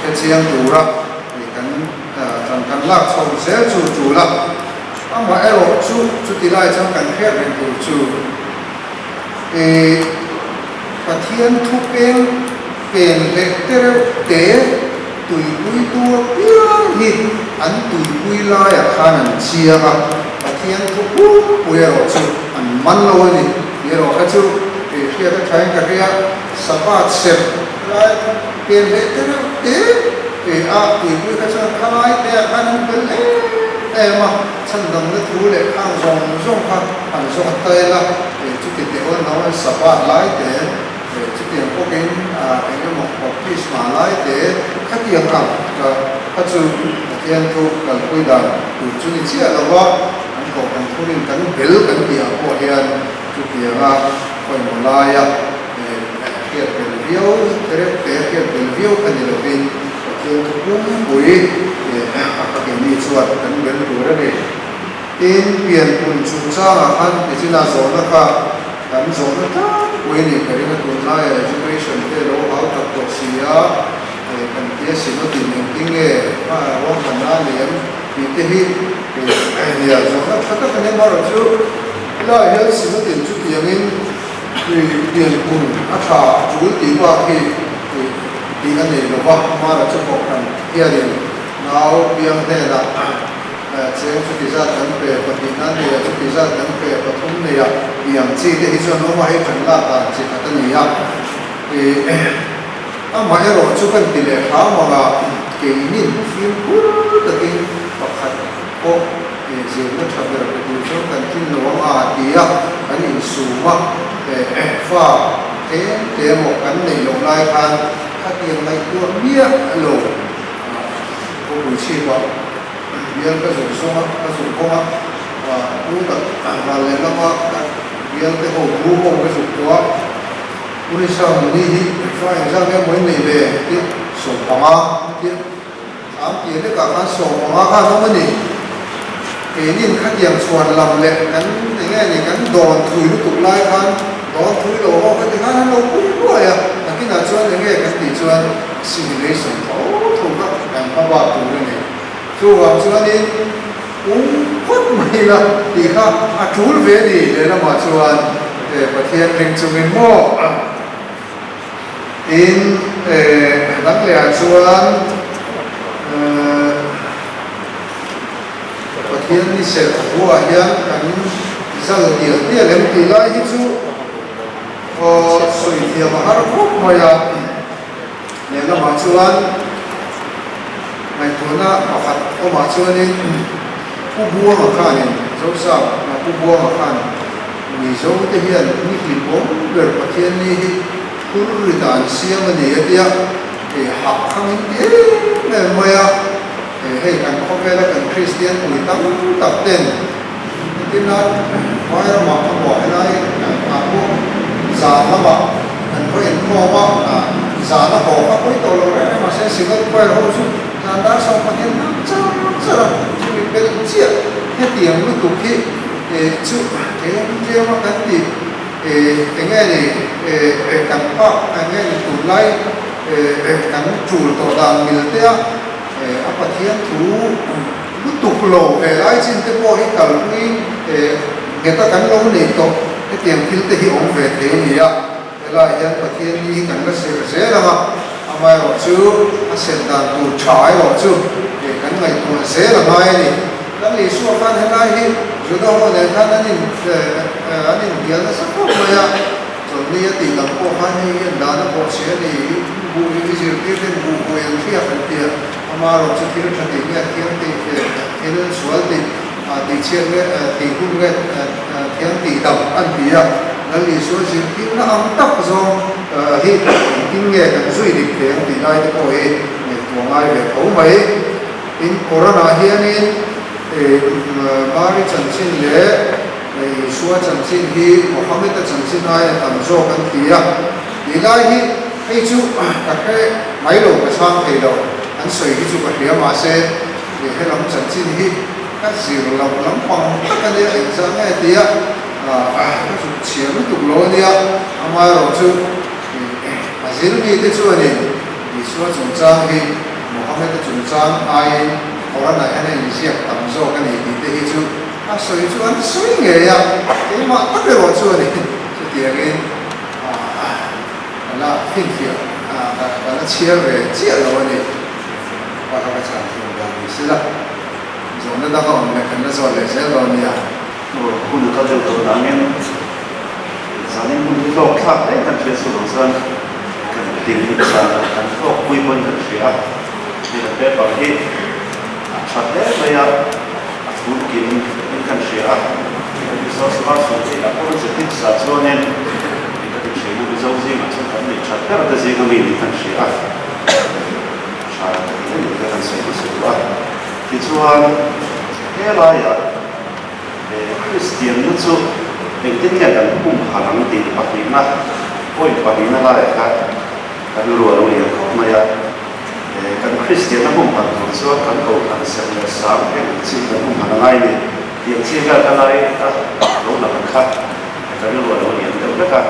hre chiang tura kan tan kan lak chho zel chu tul a, amaherawh chu chuti lai chuan kan hriat reng tur chu i Pathian thu peng pen leh te reuh te tuipui tu apiang hi an tuipui laiah khan an chiang a, Pathian thu pumpui erawh chu an man lo a ni tih erawh kha chu kei hriat a thain ka hria, Sabbath serh lai pen leh te reuh te e a tuipui kha chuan khalai te ah khan an fel em em a, chhandamna thu leh khang zawng zawng kha an zawng tail a, chuti teh awn lo an Sabbath lai te chutiang bawkin eng emaw baptisma lai te khatiang ang kha chu Pathian thu kalpui dan tur chu ni chiah lo va, an kohhran thurin kan bel kan tih ah pawh hian chutianga pawimawh laia hriat bel viau reuh te hriat bel viau kha ni lovin Pathian thu pumpui a kha keini chuan kan bel tur a ni. Tin, pianpun chungchangah khan nichinah zawhna kha kan zawhna tlangpui a ni ka ring a, tunlaiah education te lo hau tak tawh si a, kan tia synod-in engtin nge ruahmanna a nei em tih te hi nia zawhna tha tak a ni amaherawhchu helaiah hian synod-in chutiangin pianpun a tha tul tih bak hi tih a nei lova, amaherawhchu kohhran hianin nau piang hnenah Cheng chuti zat kan pe, pahnihna neia chuti zat kan pe, pathum neia tih ang chi te hi chuan awm a, hei kan lak dan chi khat a ni a. Amaherawh chu kan ti leh hram ang a, keinin fimkhur takin pakhat pawh zirna tha ber pe tur chuan kan tlin lo ang a ti a, kan insum a, fa tlem te emaw kan neih loh lai khan khatiang ngaihtuah miah lo khawpui chhipah Bial ka zuk zawng a, ka zuk hawng a, pu tak ral leh lama ka bial te ho bu ho ka zuk tawh a, Pu Risa Muni hi fa engzat nge maw in nei ve tih 15 a tia, thlam tir lekah khan 15 khan awm a ni. Keinin khatiang chhuan lam leh kan eng nge ni kan dawn thui lutuk lai khan dawn thui lo ho ka ti khan an lo pui hluai a, nakinah chuan eng nge kan tih chuan assimilation tho tho kha kan hma bak tur a ni. Chuvang chuanin pum phawt mai la tih kha a tul ve a ni lehlamah chuan Pathian ring chungin maw tin dang lehah chuan Pathian ni serh buah hian kan zal tial tial em tih lai hi chu sawi thiam a har khawp mai a. Lehlamah chuan ngaihtuahna pakhat awmah chuanin Pu Buanga khanin Zosap na Pu Buanga khan Mizo te hian ni hlimawm ber Pathian ni hi phur ri dan siam a ni a tia, hei hah khangin ti em em mai a, hei kan khawvela kan Kristian pui tam tak ten Tin a vai ramah ka hmuah helai ah pawh zan lamah kan va inkhawm a, zan a haw kha pawi tawh lo reng reng mahse Synod Choir ho chu zan dar 12 hmang char char a, chumi pelh chiah hetiang lutuk hi chu tlem tlem a kan ti eng nge ni kan pak eng nge ni tunlai kan tul tawh dan mil te a a Pathian thu Lutuk lo ve lai chin te pawh hi kalpui nghet a kan lo nei tawh. Hetiang thil te hi awm ve thei a ni a, helaiah hian Pathian ni hi kan la serh zel ang a, amaherawhchu a serh dan tur tha erawh chu kan ngaihtuah zel a ngai a ni. Kan Isua khan helai hi Juda ho nen khan an in an inhnial nasa khawp mai a, chawlhni a tih lam pawh khan hei hian dan a pawh chhe a ni, buh i zirtir ten buh buai an hriak an ti a, amaherawhchu thil tha tih nge thiang tih thil sual tih tih chhiat nge tih hun nge thiang tih dam an ti a, Lal Isua zirtirna ang tak zawng hi engtin nge kan zui dik thei ang tih lai te pawh hi ngaihtuah ngai ve tho mai. Tin, Koran-ah hianin Mari chanchin leh Isua chanchin hi Mohammed-a chanchin aia tam zawk an ti a. Tih lai hi hei chu ka hre mai lo, ka chhang thei lo. An sawi hi chu ka hria mahse helam chanchin hi ka zir loh lampang tak a nia, engzah nge tia ka zuk chhiar lutuk lo a nia. Amaherawhchu a zir mite chuanin Isua chungchang hi Mohammed-a chungchang aiin Koran-ah hian a inziak tam zawk a ni tih te hi chu a sawi chu an sawi ngei a, keimah tak erawh chuan chutiangin ka la finfiah ka la chhiar ve chiah lo a ni. Pa kha ka chhan thiam dan ni sela, zawhna dang a awm leh kan la zawt leh zel dawn nia. Hun a kal deuh tawh dangin zanin hun hi hlawk thlak hle kan hriat chu lo chuan kan ding hi chuan kan hlawk pui pawhin kan hria a, hei kan paper hi a tha hle mai a, a fur kim in kan hria a, hei kan resource person hi a apologetics ah chuanin hei ka ti thin a, Mizo zingah chuan kan neih that ber te zinga mi niin kan hria a, tha ka ti em em te kan sawi hmasa duh a, tichuan helaiah. Kristianna chu engtin nge kan humhalh ang tih pahnihna, point pahnihna laiah kha kan rual a lian khawp mai a. Kan Kristianna humhalh tur chuan kan kohhran serh leh sang eng chi kan humhalh a ngai ni tih ang chi vel kha lai a lo lang kha kan rual a lian deuh vek a.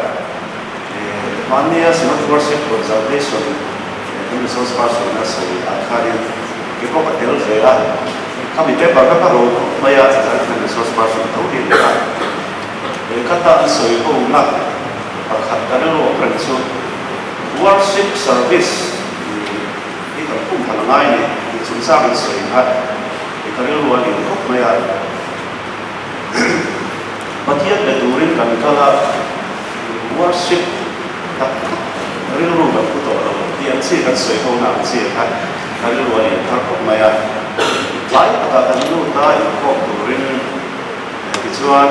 Hmannia Synod Worship Consultation kan resource person a sawi ah khanin ke pawh ka tel ve a, khami paper kha ka ro khawp mai a, chutah khan resource person tho hi a ni a. Khata an sawi ho na pakhat ka rilru awm reng chu worship service hi kan pum phan a ngai ni tih chungchang an sawi kha ka rilru a lian khawp mai a. Pathian be turin kan kal a. Worship tak tak rilru kan pu tawh lo tih ang chi kan sawi ho na ang chi kha ka rilru a lian thar khawp mai a. Tlai takah kan lut a inkhawm turin tichuan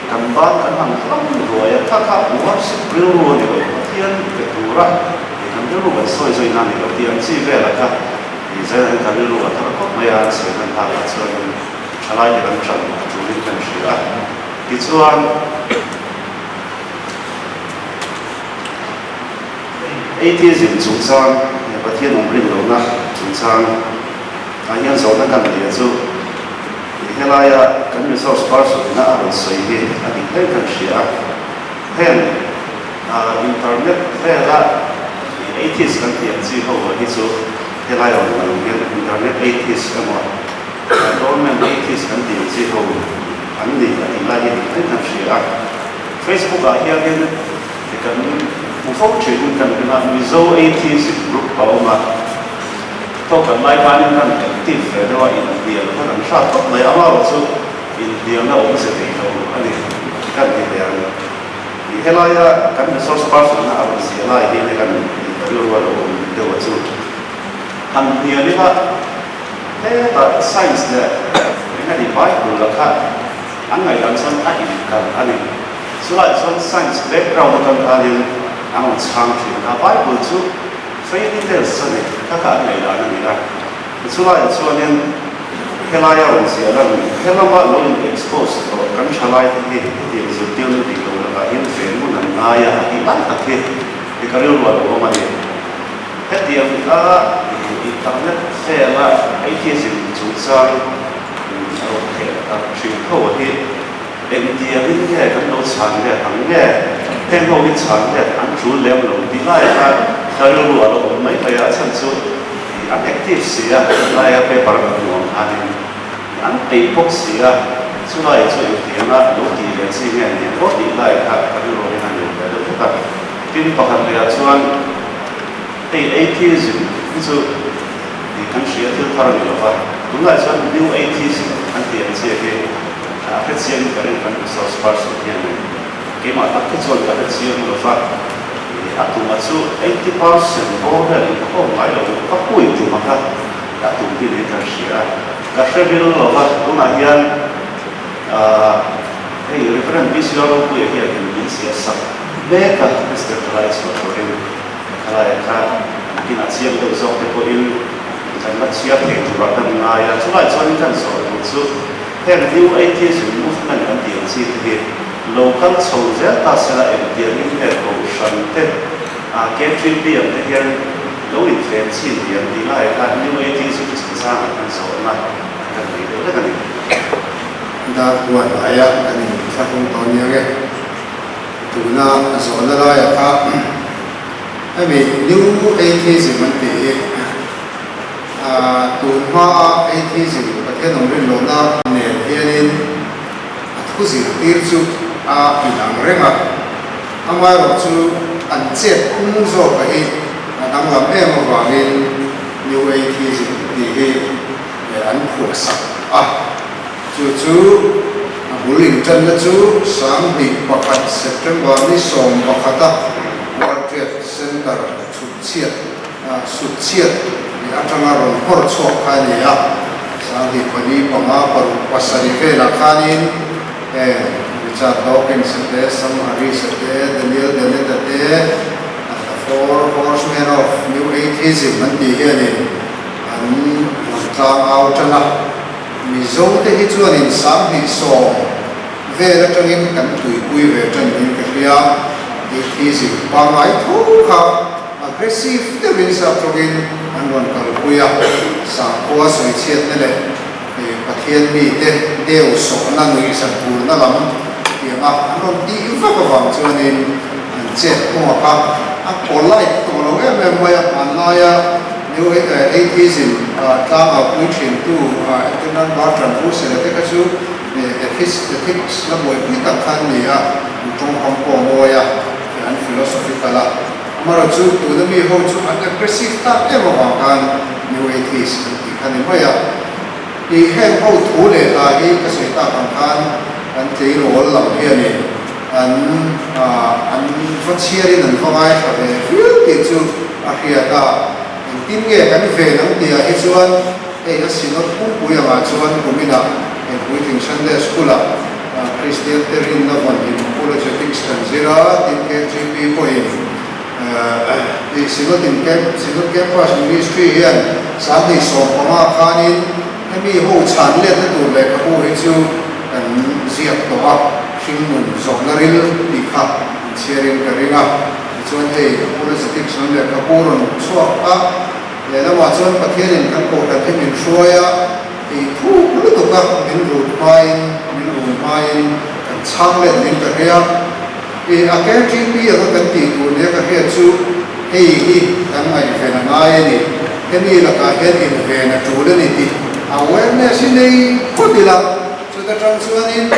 kan ban kan han hlam ruai a, kha kha worship rilru a ni lo, Pathian pe tura kan rilru kan sawi zui na a ni lo tih ang chi velah kha zaiah hian ka rilru a thar khawp mai a, an sawi hman takah chuan thalai te kan ṭan a ṭulin kan hria a. Tichuan, atheism chungchang, Pathian awm rin lohna chungchang ah hian zawhna kan neih chu helaia kan resource person ina a rawn sawi hi a dik hle kan hria a. Heng internet vela atheist kan tih ang chi ho hi chu helai a awm lo hian internet atheist emaw Government atheist kan tih ang chi ho an ni a tih lai hi dik hle kan hria a. Facebook ah hianin kan hmu fo thin in kan ring a, Mizo atheist group a awm a, tawk kan lai khanin kan active ve deuh a, inhnial kha kan hrat khawp mai, amaherawh chu inhnialna awmze nei lo a ni kan ti ve ang. Helaia kan resource person a rawn ziah lai hian kan rilru a lo awm deuh a chu han hnial ila, Hetah science leh eng a ni Bible la kha an ngaihdan chuan a inkal a ni. Chulaiah chuan science background atang khanin an rawn chhang thin a, Bible chu fairy tales a ni, kha kha an ngaihdan a ni a. Chulaiah chuanin helaia rawn ziah lan helama lo in expose tawh kan thalai te hi hetiang zirtirna dik lo lakah hian ve ngun an ngai a, a tih lai tak hi ka rilru a lo awm a ni. Hetiang kha internet vela atheism chungchang a rawn theh tak thin tho hi engtiangin nge kan lo chhan let ang nge? Heng ho hi chhan let an tul lem lo tih laiah khan ka rilru a lo awm mai mai a, a chhan chu an active si a, laia paper kan hmu ang khanin an peih bawk si a. Chulai chu engtianga lo tih leh chi nge ni aw tih lai kha ka rilru hian a nei ve deuh hlek a. Tin, pakhat lehah chuan hei atheism hi chu tih kan hria thil thar a ni lo va, tunlai chuan new atheism an tih ang chiah hi a hrechiang ka ring kan resource person hian keimah tak hi chuan ka hrechiang lo va, a tumah chu 80% bawr vel inkhawm ngai lo ka pui tumah kha a tum hi niin kan hria a, ka hre vil lo va, tunah hian hei Reverend BCR Ropuia hian min ziah sak mek a, Mister Thalai chhuah turin Thalai kha kinah chiang deuh zawk te pawhin kan la chhiar thei turah kan ngai a, chulai chuanin kan zawh duh chu heng New Atheism Movement kan tih ang chi te hi lo kal chho zel ta sela engtiangin nge Kohhran te KTP ang te hian lo inven chin diam tih laiah khan New Atheism chungchangah kan zawhna kan nei deuh vek a ni. Dar huan aia kan inthlahung tawh nia nge? Tuna zawhna laiah kha hemi New Atheism an tih hi tun hmaa Atheism Pathian awm rin lohna nen hianin a thu zirtir chu a inang reng a, amaherawhchu an chet phung zawka hi a danglam em avangin New Atheism tih hi an phuahsak a. Chu chu a bul inṭanna chu 2001 September ni 11 a World Trade Center chhutchhiat sutchhiat leh aṭanga rawn hawr chhuak kha a ni a. 2004, 5, 6, 7 velah khanin Richard Dawkins a te, Sam Harris a te, Daniel Dennett a te, The Four Horsemen of New Atheism an tih hianin an rawn tlangau ṭan a. Mizo te hi chuanin 2010 vel atangin kan tuipui ve tan niin ka hria. Atheism pangngai tho kha aggressive deuhin sap tawngin an rawn kalpui a, sakhua sawichhiatna leh Pathian mite deu sawhna nuihzat burna lam tianga an rawn tih vak avang chuanin an chet kawngah kha a polite tawh lo em em mai a, hmanlaia New Atheism tlangau pui thintu Eternal Bertrand Russell-a te kha chu ethics ethics la buaipui tak kha an ni a, an tawngkam pawh a mawi a, an philosophical a. Amaherawhchu tuna mi ho chu an aggressive tak em avang khan New Atheist an tih kha ni mai a. I heng ho thu leh hla hi ka sawi tak ang khan an tleirawl lam hianin an an va chhiarin an va ngaithla ve viau tih chu a hriat a, engtin nge kan ven ang tihah hi chuan hei a Synod pumpui angah chuan kuminah heng puitling Sunday School-ah Kristian te rinna vawnhim Apologetics kan zir a, tin KGP pawhin hei Synod in Camp Synod Campus Ministry hian 2015 khanin hemi ho chhan letna tur lehkhabu hi chu kan ziak tawh a, hringnun zawhna ril tih kha in chhiarin ka ring a. Tichuan hei Apologetics lam lehkhabu rawn chhuak a, lehlamah chuan Pathianin kan kohhran hi min hruai a, ei thuk lutuk a, min rut hmain, min run hmain kan chhang let niin ka hria. I a KTP anga kan tih tur nia ka hriat chu hei hi kan ngaihven a ngai a ni. Hemi lakah hian inven a tul a ni tih awareness hi nei phawt ila, chuta tang chuanin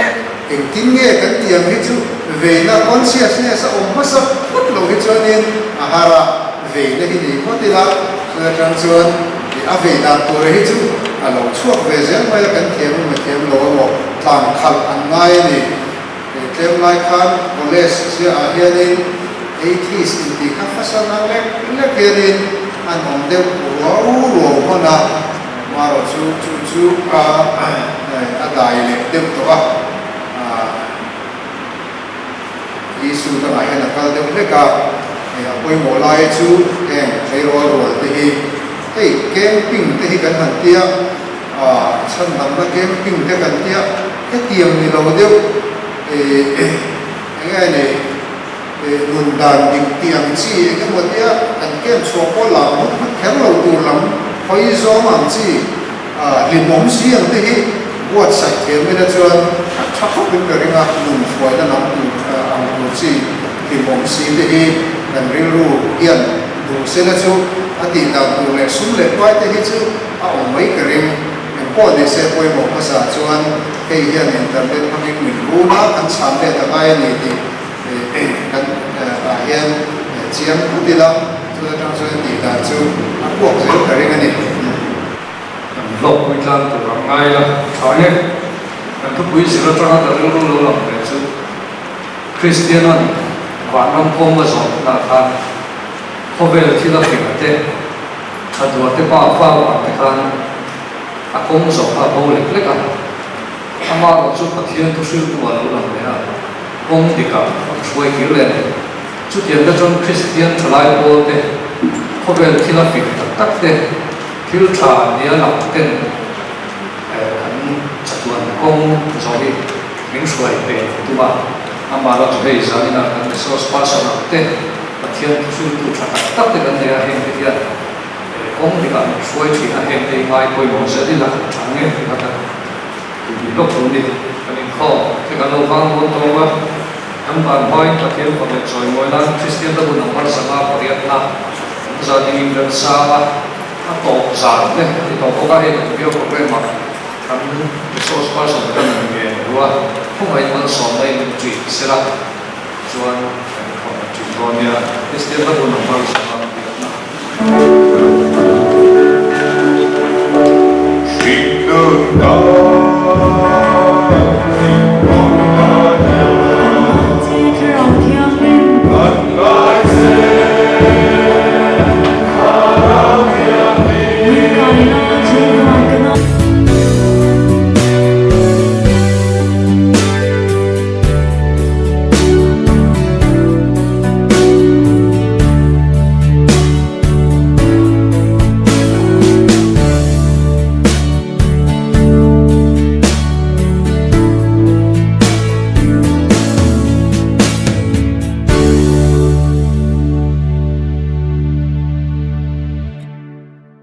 engtin nge kan tih ang hi chu veina consciousness a awm hmasa phawt lo hi chuanin a har a, veina hi nei phawt ila, chuta tang chuan a vei dan tur hi chu a lo chhuak ve zel mai a, kan thiam emaw thiam lo emaw tlan khalh an ngai a ni. He tlem lai khan college chiahah hianin atheist intih kha fashion ang lek lek hianin an awm deuh ruau ruau hman a, marawh chu chu chu a a dai leh deuh tawh a, issue dangah hian a kal deuh hlek a, hei a pawimawh lai chu heng tleirawl rual te hi hei camping te hi kan han tia chhandamna camping te kan tia. Hetiang ni lo deuh eng nge ni nun dan dik tih ang chi eng emaw tia kan kem chhuah pawh lam hmut hmut kher lo tur lam hawi zawng ang chi hlimawm si ang te hi buatsaih thiam ila chuan a tha khawp in ka ring a, nun hruaina lam tur ang tur chi hlimawm si te hi kan rilru hian duh sela chu a tih dan tur leh sum leh pai te hi chu a awm mai ka ring. Engpawh ni se pawimawh hmasa chuan Hei hian internet hmangin min run a, kan chhan let a ngai a ni tih kan ah hian chiang phut ila, chu atang chuan tih dan chu a puak zel ka ring a ni. Kan hlawkpui tlang tur ang ngai la tha nge? Kan thupui zir atanga ka rilru lo lang ve chu Kristianan vanram kawng a zawh hunah khan khawvel thil a fing te, tha dua te pa fa vang te khan a kawng zawh kha a bo lek lek a. Amaherawh chu Pathian thu hriltu a lo lang leh a, kawng dikah a hruai kir leh a ni. Chutiang te chuan Kristian thalai pawl te, khawvel thil a fing tak tak te, thil tha nia lang ten kan chatuan kawng zawh hi min hruai pe tum a. Amaherawh chu hei zaninah kan resource person ang te, Pathian thu hriltu tha tak tak te kan nei a, heng te hian kawng dikah min hruai thin a, heng te hi ngai pawimawh zel ila tha nge tih kha kan tih lawk tur ni. Kan inkhawm te kan lo vang dawn tawng a, kan van hmain Pathian fak leh chawimawi nan Kristian te hun ang harsanga pariatna kan za dingin kan sang a, a tawp zan te a ni tawh bawk a, hei kan bial programme ah kan resource person te kan han ngen duh a, khawngaihin malsawmna in min ṭih sela chuan kan inkhawm an ṭih dawn nia, Kristian te hun ang harsanga pariatna.